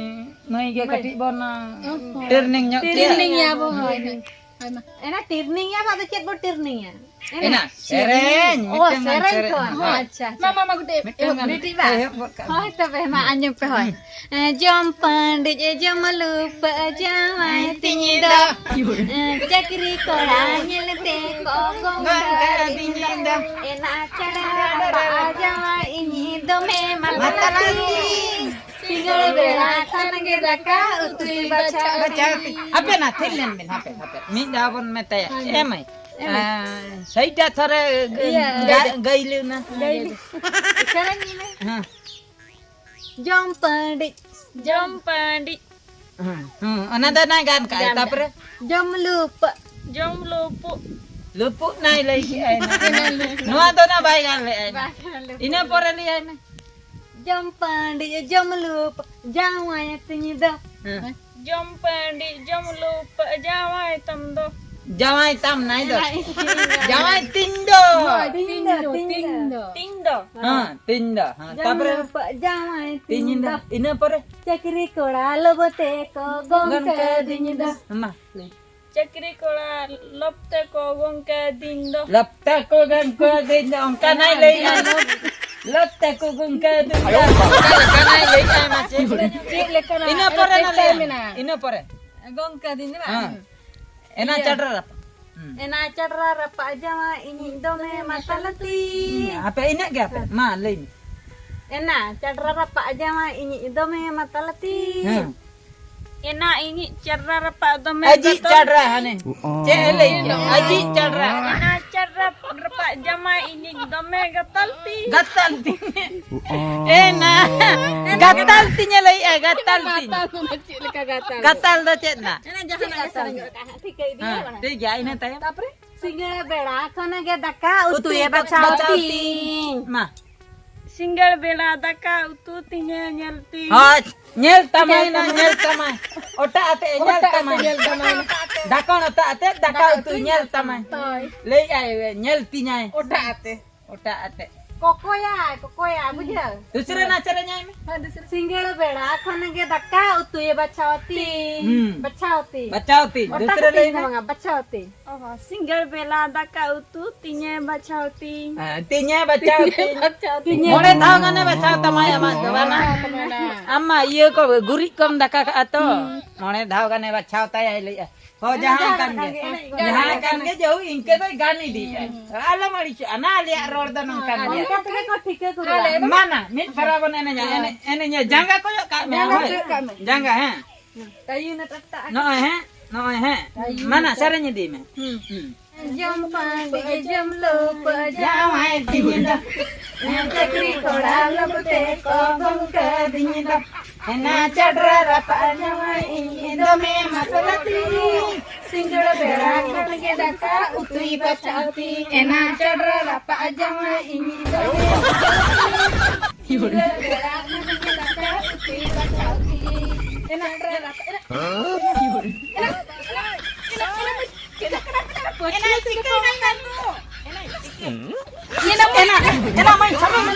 ᱢᱟᱹᱭ ᱜᱮ ᱢᱟᱹᱭ᱾ ᱠᱟᱹᱴᱤᱡ ᱵᱚᱱ ᱚ ᱦᱚᱸ᱾ ᱴᱨᱮᱱᱤᱝ ᱧᱚᱜ ᱠᱮᱭᱟ᱾ ᱴᱨᱮᱱᱤᱝ ᱮᱭᱟ ᱵᱚ, ᱦᱳᱭ, ᱦᱳᱭ᱾ ᱦᱳᱭ, ᱢᱟ᱾ ᱮᱱᱟ ᱴᱨᱮᱱᱤᱝ ᱮᱭᱟ, ᱟᱫᱚ ᱪᱮᱫ ᱵᱚ ᱴᱨᱮᱱᱤᱝᱟ? ᱮᱱᱟ, ᱥᱮᱨᱮᱧ, ᱚ, ᱢᱤᱫᱴᱟᱝ ᱜᱟᱱ ᱥᱮᱨᱮᱧ ᱥᱮᱨᱮᱧ, ᱠᱚ᱾ ᱦᱮᱸ᱾ ᱟᱪᱪᱷᱟ, ᱟᱪᱪᱷᱟ᱾ ᱢᱟ, ᱢᱟ, ᱢᱟ, ᱠᱟᱹᱴᱤᱡ ᱢᱤᱫᱴᱟᱝ ᱜᱟᱱ ᱨᱤᱰᱤ ᱵᱟ᱾ ᱮᱦᱚᱵ ᱜᱚᱫ ᱠᱟᱜ ᱢᱮ᱾ ᱦᱳᱭ, ᱛᱚᱵᱮ ᱢᱟ, ᱟᱸᱡᱚᱢ ᱯᱮ, ᱦᱳᱭ᱾ ᱦᱩᱸ᱾ ᱮ, ᱡᱚᱢ ᱯᱟᱹᱰᱤᱡ ᱮ ᱡᱚᱢ ᱞᱩᱯᱟᱹ ᱡᱟᱶᱟᱭ ᱛᱤᱧ ᱫᱚ᱾ ᱮ, ᱪᱟᱹᱠᱨᱤ ᱠᱚᱲᱟ ᱧᱮᱞᱛᱮ ᱠᱚ ᱜᱚᱝ ᱠᱟᱫᱤᱧ ᱫᱚ᱾ ᱮᱱᱟ ᱪᱟᱲᱟ ᱨᱟᱯᱟᱜ ᱡᱟᱶᱟᱭ ᱤᱧ ᱫᱚᱢᱮ ᱢᱟᱛᱟᱞ ᱢᱟᱛᱟᱞ ᱛᱤᱧ᱾ ᱛᱤᱧ᱾ ᱥᱤᱸᱜᱟᱹᱲ ᱵᱮᱲᱟ ᱠᱷᱟᱱ ᱜᱮ ᱫᱟᱠᱟ ᱩᱛᱩᱭ ᱵᱟᱪᱷᱟᱣ ᱵᱟᱪᱷᱟᱣ ᱛᱤᱧ᱾ ᱛᱤᱧ᱾ ᱦᱟᱯᱮ ᱱᱟ, ᱛᱷᱤᱨ ᱞᱮᱱ ᱵᱤᱱ, ᱦᱟᱯᱮ, ᱦᱟᱯᱮ᱾ ᱢᱤᱫ ᱫᱷᱟᱣ ᱵᱚᱱ ᱢᱮᱛᱟᱭᱟ᱾ ᱦᱳᱭ᱾ ᱮ ᱢᱟᱹᱭ, ᱮ ᱢᱟᱹᱭ᱾ ᱮ, ᱥᱟᱹᱭᱤᱰ ᱟ ᱛᱷᱚᱨᱮ, ᱤᱭᱟᱹ, ᱜᱟ-, ᱜᱟᱹᱭᱞᱤ ᱱᱟ᱾ ᱜᱟᱹᱭᱞᱤ᱾ ᱥᱮᱨᱮᱧ ᱢᱮ᱾ ᱦᱮᱸ᱾ ᱡᱚᱢ ᱯᱟᱹᱰᱤᱡ᱾ ᱡᱚᱢ ᱯᱟᱹᱰᱤᱡ᱾ ᱦᱮᱸ, ᱦᱮᱸ, ᱚᱱᱟ ᱫᱚ ᱱᱟᱭ ᱜᱟᱱ ᱠᱟᱜᱼᱟᱭ, ᱜᱟᱱ ᱛᱟᱯᱚᱨᱮ? ᱡᱚᱢ ᱞᱩᱯᱟᱹᱜ᱾ ᱡᱚᱢ ᱞᱩᱯᱩᱜ᱾ ᱞᱩᱯᱩᱜ ᱱᱟᱭ ᱞᱟᱹᱭ ᱠᱮᱜᱼᱟᱭ ᱱᱟ᱾ ᱱᱚᱣᱟ ᱫᱚ ᱱᱟ ᱵᱟᱭ ᱜᱟᱱ ᱞᱮᱜᱼᱟᱭ ᱱᱟ᱾ ᱵᱟᱭ ᱜᱟᱱ ᱞᱮᱜᱼᱟ᱾ ᱤᱱᱟᱹ ᱯᱚᱨᱮ ᱞᱟᱹᱭᱟᱭ ᱢᱮ᱾ ᱡᱚᱢ ᱯᱟᱹᱰᱤ, ᱡᱚᱢ ᱞᱩᱯᱟᱹᱜ, ᱡᱟᱶᱟᱭ ᱛᱤᱧ ᱫᱚ᱾ ᱦᱮᱸ᱾ ᱡᱚᱢ ᱯᱟᱹᱰᱤ, ᱡᱚᱢ ᱞᱩᱯᱟᱹᱜ, ᱡᱟᱶᱟᱭ ᱛᱟᱢ ᱫᱚ᱾ ᱡᱟᱶᱟᱭ ᱛᱟᱢ ᱱᱟᱭ ᱫᱚ᱾ ᱡᱟᱶᱟᱭ ᱛᱤᱧ ᱫᱚ᱾ ᱡᱟᱶᱟᱭ ᱛᱤᱧ ᱫᱚ᱾ ᱦᱳᱭ, ᱛᱤᱧ ᱫᱚ, ᱛᱤᱧ ᱫᱚ᱾ ᱛᱤᱧ ᱫᱚ᱾ ᱦᱮᱸ, ᱛᱤᱧ ᱫᱚ᱾ ᱦᱮᱸ, ᱡᱚᱢ ᱛᱟᱯᱚᱨᱮ? ᱞᱩᱯᱟᱹᱜ, ᱡᱟᱶᱟᱭ ᱛᱤᱧ ᱛᱤᱧ ᱫᱚ᱾ ᱫᱚ᱾ ᱤᱱᱟᱹ ᱯᱚᱨᱮ? ᱪᱟᱹᱠᱨᱤ ᱠᱚᱲᱟ ᱞᱚᱵᱚ ᱛᱮᱠᱚ ᱜᱚᱝ ᱜᱚᱝ ᱠᱟᱹᱫᱤᱧ ᱫᱚ᱾ ᱠᱟᱹᱫᱤᱧ᱾ ᱢᱟ, ᱞᱟᱹᱭ᱾ ᱪᱟᱹᱠᱨᱤ ᱠᱚᱲᱟ ᱞᱚᱵ ᱛᱮᱠᱚ ᱜᱚᱝ ᱠᱟᱹᱫᱤᱧ ᱫᱚ᱾ ᱞᱚᱵ ᱛᱮᱠᱚ ᱜᱚᱝ ᱠᱟᱹᱫᱤᱧ ᱫᱚ, ᱚᱱᱠᱟ ᱱᱟᱭ ᱞᱟᱹᱭ ᱟᱭ᱾ ᱞᱚᱵ ᱛᱮᱠᱚ ᱜᱚᱝ ᱠᱟᱹᱫᱤᱧ ᱫᱚ᱾ ᱚᱱᱠᱟ ᱞᱮᱠᱟ ᱱᱟᱭ ᱞᱟᱹᱭ ᱟᱭ ᱢᱟ ᱪᱮᱫ? ᱪᱮᱫ ᱞᱮᱠᱟᱱᱟᱜ? ᱤᱱᱟᱹ ᱯᱚᱨᱮ ᱮᱱᱮᱡ ᱱᱟ ᱞᱟᱹᱭ ᱛᱟᱭ ᱢᱮ᱾ ᱢᱮᱱᱟᱜᱼᱟ? ᱤᱱᱟᱹ ᱯᱚᱨᱮ᱾ ᱜᱚᱝ ᱠᱟᱹᱫᱤᱧ ᱫᱚ ᱵᱟᱝ? ᱦᱮᱸ᱾ ᱮᱱᱟ ᱤᱭᱟᱹ᱾ ᱪᱟᱰᱨᱟ ᱨᱟᱯᱟᱜ᱾ ᱦᱩᱸ᱾ ᱮᱱᱟ ᱪᱟᱰᱨᱟ ᱨᱟᱯᱟᱜ ᱡᱟᱶᱟᱭ ᱤᱧᱤᱡ ᱫᱚᱢᱮ ᱢᱟᱛᱟᱞ ᱛᱤᱧ᱾ ᱦᱩᱸ, ᱟᱯᱮ ᱤᱱᱟᱹᱜ ᱜᱮ ᱟᱯᱮ᱾ ᱢᱟ, ᱞᱟᱹᱭ ᱢᱮ᱾ ᱮᱱᱟ ᱪᱟᱰᱨᱟ ᱨᱟᱯᱟᱜ ᱡᱟᱶᱟᱭ ᱤᱧᱤᱡ ᱫᱚᱢᱮ ᱢᱟᱛᱟᱞ ᱛᱤᱧ᱾ ᱦᱮᱸ᱾ ᱮᱱᱟ ᱤᱧᱤᱡ ᱪᱟᱰᱨᱟ ᱨᱟᱯᱟᱜ ᱫᱚᱢᱮ ᱟᱡᱤᱡ ᱜᱟᱛᱟᱞ ᱪᱟᱰᱨᱟ ᱛᱤᱧ᱾ ᱦᱟᱱᱮ᱾ ᱪᱮᱫ ᱮ ᱞᱟᱹᱭ ᱮᱫᱟ? ᱟᱡᱤᱡ ᱪᱟᱰᱨᱟ᱾ ᱮᱱᱟ ᱪᱟᱰᱨᱟ ᱨᱟᱯᱟᱜ ᱡᱟᱶᱟᱭ ᱤᱧᱤᱡ ᱫᱚᱢᱮ ᱜᱟᱛᱟᱞ ᱛᱤᱧ᱾ ᱜᱟᱛᱟᱞ ᱛᱤᱧ᱾ ᱮᱱᱟ᱾ ᱜᱟᱛᱟᱞ ᱛᱤᱧ ᱮ ᱞᱟᱹᱭᱮᱫᱼᱟ, ᱜᱟᱛᱟᱞ ᱛᱤᱧ᱾ ᱜᱟᱛᱟᱞ ᱫᱚ ᱪᱮᱫ ᱞᱮᱠᱟ ᱜᱟᱛᱟᱞ? ᱜᱟᱛᱟᱞ ᱫᱚ ᱪᱮᱫ ᱱᱟ? ᱮᱱᱟ ᱡᱟᱦᱟᱸ ᱱᱟᱜ ᱜᱮ ᱥᱮᱨᱮᱧ ᱜᱚᱫ ᱠᱟᱜ ᱦᱟᱸᱜ, ᱴᱷᱤᱠᱟᱹ ᱤᱫᱤ ᱦᱮᱸ, ᱢᱮ ᱵᱟᱲᱟ᱾ ᱴᱷᱤᱠ ᱜᱮᱭᱟ, ᱤᱱᱟᱹ ᱛᱟᱭᱚᱢ᱾ ᱛᱟᱯᱚᱨᱮ? ᱥᱤᱸᱜᱟᱹᱲ ᱵᱮᱲᱟ ᱠᱷᱚᱱ ᱜᱮ ᱫᱟᱠᱟ ᱩᱛᱩᱭᱮ ᱩᱛᱩᱭᱮ ᱵᱟᱪᱷᱟᱣ ᱵᱟᱪᱷᱟᱣ ᱛᱤᱧ᱾ ᱛᱤᱧ᱾ ᱢᱟ᱾ ᱥᱤᱸᱜᱟᱹᱲ ᱵᱮᱲᱟ ᱫᱟᱠᱟ ᱩᱛᱩ ᱛᱤᱧᱮ ᱧᱮᱞ ᱛᱤᱧ᱾ ᱦᱳᱭ, ᱧᱮᱞ ᱛᱟᱢᱟᱭ ᱧᱮᱞ ᱱᱟ, ᱛᱟᱢᱟᱭ᱾ ᱧᱮᱞ ᱛᱟᱢᱟᱭ᱾ ᱚᱴᱟᱜ ᱟᱛᱮ ᱧᱮᱞ ᱚᱴᱟᱜ ᱟᱛᱮ ᱛᱟᱢᱟᱭ᱾ ᱧᱮᱞ ᱛᱟᱢᱟᱭ᱾ ᱫᱟᱠᱚᱱ ᱚᱴᱟᱜ ᱟᱛᱮ ᱫᱟᱠᱟ ᱫᱟᱠᱟ ᱩᱛᱩ ᱩᱛᱩ ᱧᱮᱞ ᱧᱮᱞ ᱛᱟᱢᱟᱭ᱾ ᱛᱟᱢᱟᱭ᱾ ᱦᱳᱭ᱾ ᱞᱟᱹᱭ ᱟᱭ, ᱧᱮᱞ ᱛᱤᱧᱟᱭ᱾ ᱚᱴᱟᱜ ᱟᱛᱮ᱾ ᱚᱴᱟᱜ ᱟᱛᱮ᱾ ᱠᱚᱠᱚᱭᱟᱭ, ᱠᱚᱠᱚᱭᱟᱭ, ᱵᱩᱡᱷᱟᱹᱣ? ᱫᱩᱥᱨᱟᱹ ᱱᱟᱪᱟᱨ ᱧᱟᱭ ᱢᱮ᱾ ᱦᱮᱸ, ᱫᱩᱥᱨᱟᱹ᱾ ᱥᱤᱸᱜᱟᱹᱲ ᱵᱮᱲᱟ ᱠᱷᱚᱱ ᱜᱮ ᱫᱟᱠᱟ ᱩᱛᱩᱭᱮ ᱵᱟᱪᱷᱟᱣ ᱛᱤᱧ᱾ ᱦᱩᱸ᱾ ᱵᱟᱪᱷᱟᱣ ᱛᱤᱧ᱾ ᱵᱟᱪᱷᱟᱣ ᱛᱤᱧ᱾ ᱚᱴᱟ ᱫᱩᱥᱨᱟᱹ ᱠᱟᱹᱴᱤᱡ ᱞᱟᱹᱭ ᱫᱚ ᱢᱮ᱾ ᱵᱟᱝᱟ, ᱵᱟᱪᱷᱟᱣ ᱛᱤᱧ᱾ ᱚ ᱦᱚᱸ, ᱥᱤᱸᱜᱟᱹᱲ ᱵᱮᱞᱟ ᱫᱟᱠᱟ ᱩᱛᱩ ᱛᱤᱧᱮ ᱵᱟᱪᱷᱟᱣ ᱛᱤᱧ᱾ ᱦᱮᱸ, ᱛᱤᱧᱮ ᱵᱟᱪᱷᱟᱣ ᱛᱤᱧ᱾ ᱵᱟᱪᱷᱟᱣ ᱛᱤᱧ᱾ ᱢᱚᱬᱮ ᱫᱷᱟᱣ ᱜᱟᱱᱮ ᱵᱟᱪᱷᱟᱣ ᱛᱟᱢᱟᱭ ᱟᱢᱟᱜ ᱫᱚ, ᱵᱟᱝᱟ? ᱵᱟᱪᱷᱟᱣ ᱛᱟᱢᱟᱭ ᱱᱟ᱾ ᱟᱢ ᱢᱟ ᱤᱭᱟᱹ ᱠᱚ, ᱜᱩᱨᱤᱡ ᱠᱚᱢ ᱫᱟᱠᱟ ᱠᱟᱜᱼᱟ ᱛᱚ᱾ ᱦᱩᱸ᱾ ᱢᱚᱬᱮ ᱫᱷᱟᱣ ᱜᱟᱱᱮ ᱵᱟᱪᱷᱟᱣ ᱛᱟᱭᱟᱭ ᱞᱟᱹᱭᱮᱜᱼᱟ᱾ ᱦᱚᱸ, ᱦᱮᱸ, ᱡᱟᱦᱟᱸ ᱡᱟᱦᱟᱸ ᱠᱟᱱ ᱠᱟᱱ ᱜᱮ, ᱜᱮ, ᱮᱱᱮᱡ ᱡᱟᱦᱟᱸ ᱠᱟᱱ ᱠᱟᱱ ᱜᱮ᱾ ᱜᱮ, ᱡᱮᱦᱳᱠ ᱤᱱᱠᱟᱹ ᱫᱚᱭ ᱜᱟᱱ ᱤᱫᱤᱭᱮᱜᱼᱟᱭ᱾ ᱦᱩᱸ᱾ ᱟᱞᱚᱢ ᱟᱹᱲᱤᱥᱚᱜᱼᱟ, ᱱᱟ ᱟᱞᱮᱭᱟᱜ ᱨᱚᱲ ᱫᱚ ᱱᱚᱝᱠᱟᱱ ᱦᱳᱭ, ᱜᱮᱭᱟ᱾ ᱚᱱᱠᱟ ᱛᱮᱜᱮ ᱠᱚ ᱴᱷᱤᱠᱟᱹ ᱠᱚᱣᱟ᱾ ᱟᱞᱮ ᱫᱚ ᱢᱟᱱᱟ, ᱢᱤᱫ ᱯᱟᱨᱟ ᱵᱚᱱ ᱮᱱᱮᱡᱟ, ᱦᱳᱭ᱾ ᱮᱱᱮᱡ, ᱮᱱᱮᱡ, ᱡᱟᱸᱜᱟ ᱠᱚᱭᱚᱜ ᱠᱟᱜ ᱢᱮ, ᱡᱟᱸᱜᱟ ᱦᱳᱭ᱾ ᱠᱚᱭᱚᱜ ᱠᱟᱜ ᱢᱮ᱾ ᱡᱟᱸᱜᱟ, ᱦᱮᱸ᱾ ᱦᱩᱸ᱾ ᱛᱟᱭᱩ ᱱᱟ ᱴᱟᱴᱟ ᱟᱠᱟᱱ᱾ ᱱᱚᱜᱼᱚᱭ, ᱦᱮᱸ, ᱱᱚᱜᱼᱚᱭ, ᱦᱮᱸ᱾ ᱛᱟᱭᱩ ᱢᱟᱱᱟ, ᱱᱟ ᱴᱟᱴᱟ᱾ ᱥᱮᱨᱮᱧ ᱤᱫᱤ ᱢᱮ᱾ ᱦᱩᱸ᱾ ᱦᱩᱸ᱾ ᱡᱚᱢ ᱯᱟᱹᱰᱤ ᱡᱚᱢ ᱞᱩᱯᱟᱹ ᱡᱟᱶᱟᱭ ᱛᱤᱧ ᱫᱚ, ᱪᱟᱹᱠᱨᱤ ᱠᱚᱲᱟ ᱞᱚᱵ ᱛᱮ ᱠᱚ ᱜᱚᱝ ᱠᱟᱹᱫᱤᱧ ᱫᱚ᱾ ᱮᱱᱟ ᱪᱟᱰᱨᱟ ᱨᱟᱯᱟᱜ ᱡᱟᱶᱟᱭ ᱤᱧ ᱫᱚᱢᱮ ᱢᱟᱛᱞᱟᱛᱤ᱾ ᱥᱤᱸᱜᱟᱹᱲ ᱵᱮᱲᱟ ᱠᱷᱚᱱ ᱜᱮ ᱫᱟᱠᱟ ᱩᱛᱩᱭ ᱵᱟᱪᱷᱟᱣ ᱛᱤᱧ᱾ ᱮᱱᱟ ᱪᱟᱰᱨᱟ ᱨᱟᱯᱟᱜ ᱡᱟᱶᱟᱭ ᱤᱧ ᱫᱚᱢᱮ ᱢᱟᱛᱞᱟᱛᱤ᱾ ᱥᱤᱸᱜᱟᱹᱲ ᱵᱮᱲᱟ ᱠᱷᱚᱱ ᱜᱮ ᱫᱟᱠᱟ ᱩᱛᱩᱭ ᱵᱟᱪᱷᱟᱣ ᱛᱤᱧ᱾ ᱮᱱᱟ ᱪᱟᱰᱨᱟ ᱨᱟᱯᱟᱜ, ᱮᱱᱟ, ᱮᱱᱟ, ᱮᱱᱟ, ᱮᱱᱟ, ᱮᱱᱟ, ᱮᱱᱟ, ᱮᱱᱟ, ᱮᱱᱟ, ᱮᱱᱟ, ᱮᱱᱟ, ᱢᱟᱹᱭ, ᱥᱟᱵᱮ ᱢᱮ᱾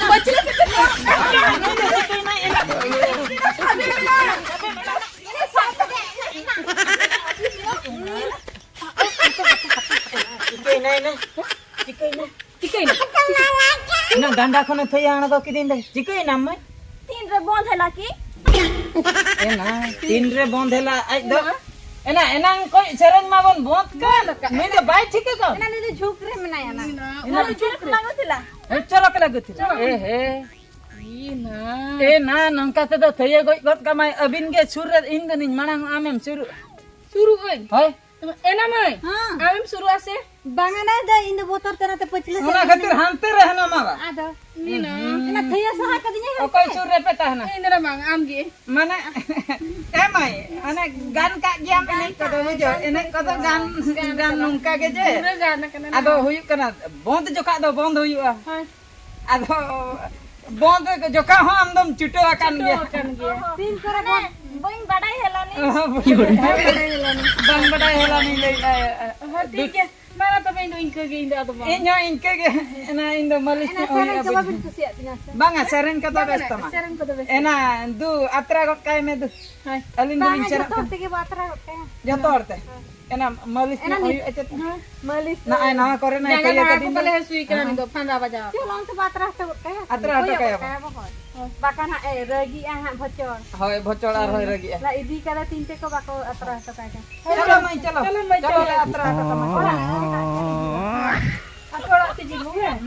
ᱪᱤᱠᱟᱹᱭᱮᱱᱟ, ᱮᱱᱟ? ᱪᱤᱠᱟᱹᱭᱮᱱᱟ? ᱪᱤᱠᱟᱹᱭᱮᱱᱟ? ᱮᱱᱟ ᱜᱟᱱᱰᱟ ᱠᱷᱚᱱᱮ ᱛᱷᱟᱹᱭᱟ ᱟᱬᱜᱚ ᱠᱤᱫᱤᱧ ᱫᱚ᱾ ᱪᱤᱠᱟᱹᱭᱮᱱᱟᱢ, ᱢᱟᱹᱭ? ᱛᱤᱱᱨᱮ ᱵᱚᱱᱫᱷ ᱦᱮᱞᱟ ᱠᱤ? ᱮᱱᱟ, ᱛᱤᱱᱨᱮ ᱵᱚᱱᱫᱷ ᱦᱮᱞᱟ? ᱟᱡ ᱫᱚ ᱮᱱᱟ, ᱮᱱᱟᱝ ᱠᱷᱚᱡ ᱥᱮᱨᱮᱧ ᱢᱟᱵᱚᱱ ᱵᱚᱱᱫᱷ ᱠᱟᱱ᱾ ᱵᱚᱱᱫᱷ ᱠᱟᱜ᱾ ᱱᱩᱭ ᱫᱚ ᱵᱟᱭ ᱴᱷᱤᱠᱟᱹ ᱠᱟᱱ᱾ ᱮᱱᱟ ᱱᱩᱭ ᱫᱚ ᱡᱷᱩᱠ ᱨᱮ ᱢᱮᱱᱟᱭᱟ ᱱᱟ᱾ ᱮᱱᱟ ᱮᱱᱟ ᱡᱷᱩᱠ ᱨᱮ᱾ ᱞᱟᱜᱚ ᱛᱤᱞᱟ᱾ ᱦᱮᱸ, ᱪᱚᱞᱚ ᱠᱮᱞᱟ ᱜᱩᱛᱤ᱾ ᱮ ᱦᱮ᱾ ᱮ ᱱᱟ, ᱱᱚᱝᱠᱟ ᱛᱮᱫᱚ ᱛᱷᱟᱹᱭᱟᱹ ᱜᱚᱡ ᱜᱚᱫ ᱠᱟᱢᱟᱭ᱾ ᱟᱹᱵᱤᱱ ᱜᱮ ᱥᱩᱨ ᱨᱮ, ᱤᱧ ᱫᱚ ᱞᱤᱧ ᱢᱟᱲᱟᱝ ᱚᱜᱼᱟ, ᱟᱢᱮᱢ ᱥᱩᱨᱩᱜᱼᱟ᱾ ᱥᱩᱨᱩᱜ ᱟᱹᱧ? ᱦᱳᱭ᱾ ᱮᱱᱟ ᱢᱟᱹᱭ, ᱦᱮᱸ᱾ ᱟᱢᱮᱢ ᱥᱩᱨᱩᱜᱼᱟ ᱥᱮ? ᱵᱟᱝᱟ ᱱᱟ, ᱫᱚ ᱤᱧ ᱫᱚ ᱵᱚᱛᱚᱨ ᱛᱮ ᱱᱟᱛᱮ ᱯᱟᱹᱪᱷᱞᱟᱹ ᱥᱮᱫ ᱚᱱᱟ ᱨᱮ ᱠᱷᱟᱹᱛᱤᱨ ᱢᱮᱱᱟᱹᱧᱟ᱾ ᱦᱟᱱᱛᱮ ᱨᱮ ᱦᱮᱱᱟᱢᱟ ᱵᱟ᱾ ᱟᱫᱚ ᱢᱤᱱᱟ᱾ ᱦᱩᱸ᱾ ᱮᱱᱟ ᱛᱷᱟᱹᱭᱟᱹ ᱥᱟᱦᱟ ᱠᱟᱫᱤᱧᱟᱭ ᱦᱟᱱᱛᱮ᱾ ᱚᱠᱚᱭ ᱥᱩᱨ ᱨᱮᱯᱮ ᱛᱟᱦᱮᱱᱟ? ᱤᱧ ᱫᱚ ᱵᱟᱝ, ᱟᱢ ᱜᱮ᱾ ᱢᱟᱱᱮ, ᱮ ᱢᱟᱹᱭ, ᱚᱱᱮ ᱜᱟᱱ ᱠᱟᱜ ᱜᱮᱭᱟᱢ ᱮᱱᱮᱡ ᱠᱚᱫᱚ, ᱵᱩᱡᱷᱟᱹᱣ? ᱮᱱᱮᱡ ᱠᱚᱫᱚ ᱜᱟᱱ, ᱜᱟᱱ ᱱᱚᱝᱠᱟ ᱜᱮ ᱡᱮ᱾ ᱯᱩᱨᱟᱹ ᱜᱟᱱ ᱟᱠᱟᱱᱟ ᱟᱫᱚ ᱱᱟᱦᱟᱜ᱾ ᱦᱩᱭᱩᱜ ᱠᱟᱱᱟ, ᱵᱚᱱᱫ ᱡᱚᱠᱷᱟᱜ ᱫᱚ ᱵᱚᱱᱫ ᱦᱩᱭᱩᱜᱼᱟ᱾ ᱦᱳᱭ᱾ ᱟᱫᱚ ᱵᱚᱱᱫ ᱡᱚᱠᱷᱟ ᱦᱚᱸ ᱟᱢ ᱫᱚᱢ ᱪᱷᱩᱴᱟᱹᱣ ᱟᱠᱟᱱ ᱜᱮᱭᱟ᱾ ᱪᱷᱩᱴᱟᱹᱣ ᱟᱠᱟᱱ ᱜᱮᱭᱟ᱾ ᱛᱤᱱ ᱠᱚᱨᱮ ᱵᱚᱱ ᱵᱟᱹᱧ ᱵᱟᱰᱟᱭ ᱦᱮᱞᱟᱱᱤ᱾ ᱵᱟᱝ ᱵᱟᱰᱟᱭ ᱦᱮᱞᱟᱱᱤ ᱞᱟᱹᱭᱮᱫᱼᱟ᱾ ᱦᱚᱸ, ᱴᱷᱤᱠ ᱜᱮᱭᱟ᱾ ᱢᱟ ᱛᱚᱵᱮ ᱤᱧ ᱦᱚᱸ ᱤᱱᱠᱟᱹ ᱜᱮ, ᱤᱧ ᱫᱚ ᱟᱫᱚ ᱵᱟᱝ᱾ ᱤᱧ ᱦᱚᱸ ᱤᱱᱠᱟᱹ ᱜᱮ᱾ ᱮᱱᱟ ᱤᱧ ᱫᱚ ᱢᱟᱹᱞᱤᱥ ᱮᱱᱟ ᱧᱚᱜ ᱥᱮᱨᱮᱧ ᱦᱩᱭᱩᱜᱼᱟ ᱠᱚ ᱵᱟᱹᱧ ᱵᱟᱹᱵᱤᱱ ᱠᱩᱥᱤᱭᱟᱜ ᱛᱤᱧᱟ ᱥᱮ? ᱵᱟᱝᱟ, ᱥᱮᱨᱮᱧ ᱠᱚᱫᱚ ᱵᱮᱥ ᱛᱟᱢᱟ᱾ ᱥᱮᱨᱮᱧ ᱠᱚᱫᱚ ᱵᱮᱥ᱾ ᱮᱱᱟ ᱫᱩ ᱟᱛᱨᱟ ᱜᱚᱫ ᱠᱟᱭ ᱢᱮ ᱫᱩ᱾ ᱦᱳᱭ᱾ ᱟᱹᱞᱤᱧ ᱵᱟᱝ, ᱫᱚᱞᱤᱧ ᱡᱚᱛᱚ ᱥᱮᱱᱚᱜ ᱦᱚᱲ ᱜᱮ᱾ ᱛᱮᱜᱮ ᱵᱚ ᱟᱛᱨᱟ ᱜᱚᱫ ᱠᱟᱭᱟ᱾ ᱡᱚᱛᱚ ᱦᱚᱲ ᱛᱮ᱾ ᱦᱳᱭ᱾ ᱮᱱᱟ ᱢᱟᱹᱞᱤᱥ ᱮᱱᱟ ᱧᱚᱜ ᱱᱤᱛ-, ᱦᱩᱭᱩᱜᱼᱟ ᱪᱮᱫ? ᱦᱳᱭ, ᱢᱟᱹᱞᱤᱥ ᱱᱚᱜᱼᱚᱭ ᱫᱚ᱾ ᱱᱚᱣᱟ ᱠᱚᱨᱮ ᱱᱟᱜ ᱡᱟᱸᱜᱟ ᱠᱟᱹᱭᱟᱹ ᱰᱟᱸᱰᱟ ᱠᱚ ᱠᱟᱹᱴᱤᱡ᱾ ᱯᱟᱞᱮ ᱦᱟᱹᱥᱩᱭ ᱠᱟᱱᱟ ᱦᱮᱸ᱾ ᱱᱤᱛ ᱫᱚ, ᱯᱷᱟᱸᱫᱟ ᱵᱟᱡᱟᱣ ᱟᱠᱟᱱᱟ᱾ ᱪᱚᱞᱚ ᱚᱱᱛᱮ ᱵᱚ ᱟᱛᱨᱟ ᱦᱚᱴᱚ ᱠᱟᱭᱟ᱾ ᱟᱛᱨᱟ ᱦᱚᱴᱚ ᱠᱚᱭᱚᱜ ᱠᱟᱭᱟ ᱵᱚ᱾ ᱠᱟᱭᱟ ᱵᱚ, ᱦᱳᱭ᱾ ᱦᱳᱭ᱾ ᱵᱟᱠᱷᱟᱱ ᱦᱟᱸᱜ ᱮ ᱨᱟᱹᱜᱤᱜᱼᱟ ᱦᱟᱸᱜ ᱵᱷᱚᱪᱚᱲ᱾ ᱦᱳᱭ, ᱵᱷᱚᱪᱚᱲ ᱟᱨᱦᱚᱸᱭ ᱨᱟᱹᱜᱤᱜᱼᱟ᱾ ᱞᱟ ᱤᱫᱤ ᱠᱟᱫᱟ ᱛᱤᱱ ᱛᱮᱠᱚ ᱵᱟᱠᱚ ᱟᱛᱨᱟ ᱦᱚᱴᱚ ᱠᱟᱭ ᱠᱟᱱᱟ᱾ ᱪᱚᱞᱚ ᱢᱟᱹᱭ, ᱪᱚᱞᱚ᱾ ᱪᱚᱞᱚ ᱢᱟᱹᱭ, ᱪᱚᱞᱚ ᱪᱚᱞᱚ᱾ ᱞᱮ ᱟᱛᱨᱟ ᱦᱚᱴᱚ ᱠᱟᱢᱟ᱾ ᱚᱲᱟᱜ ᱨᱮ ᱚᱲᱟᱜ ᱛᱮ ᱡᱤᱞ ᱵᱚ ᱦᱮᱸ᱾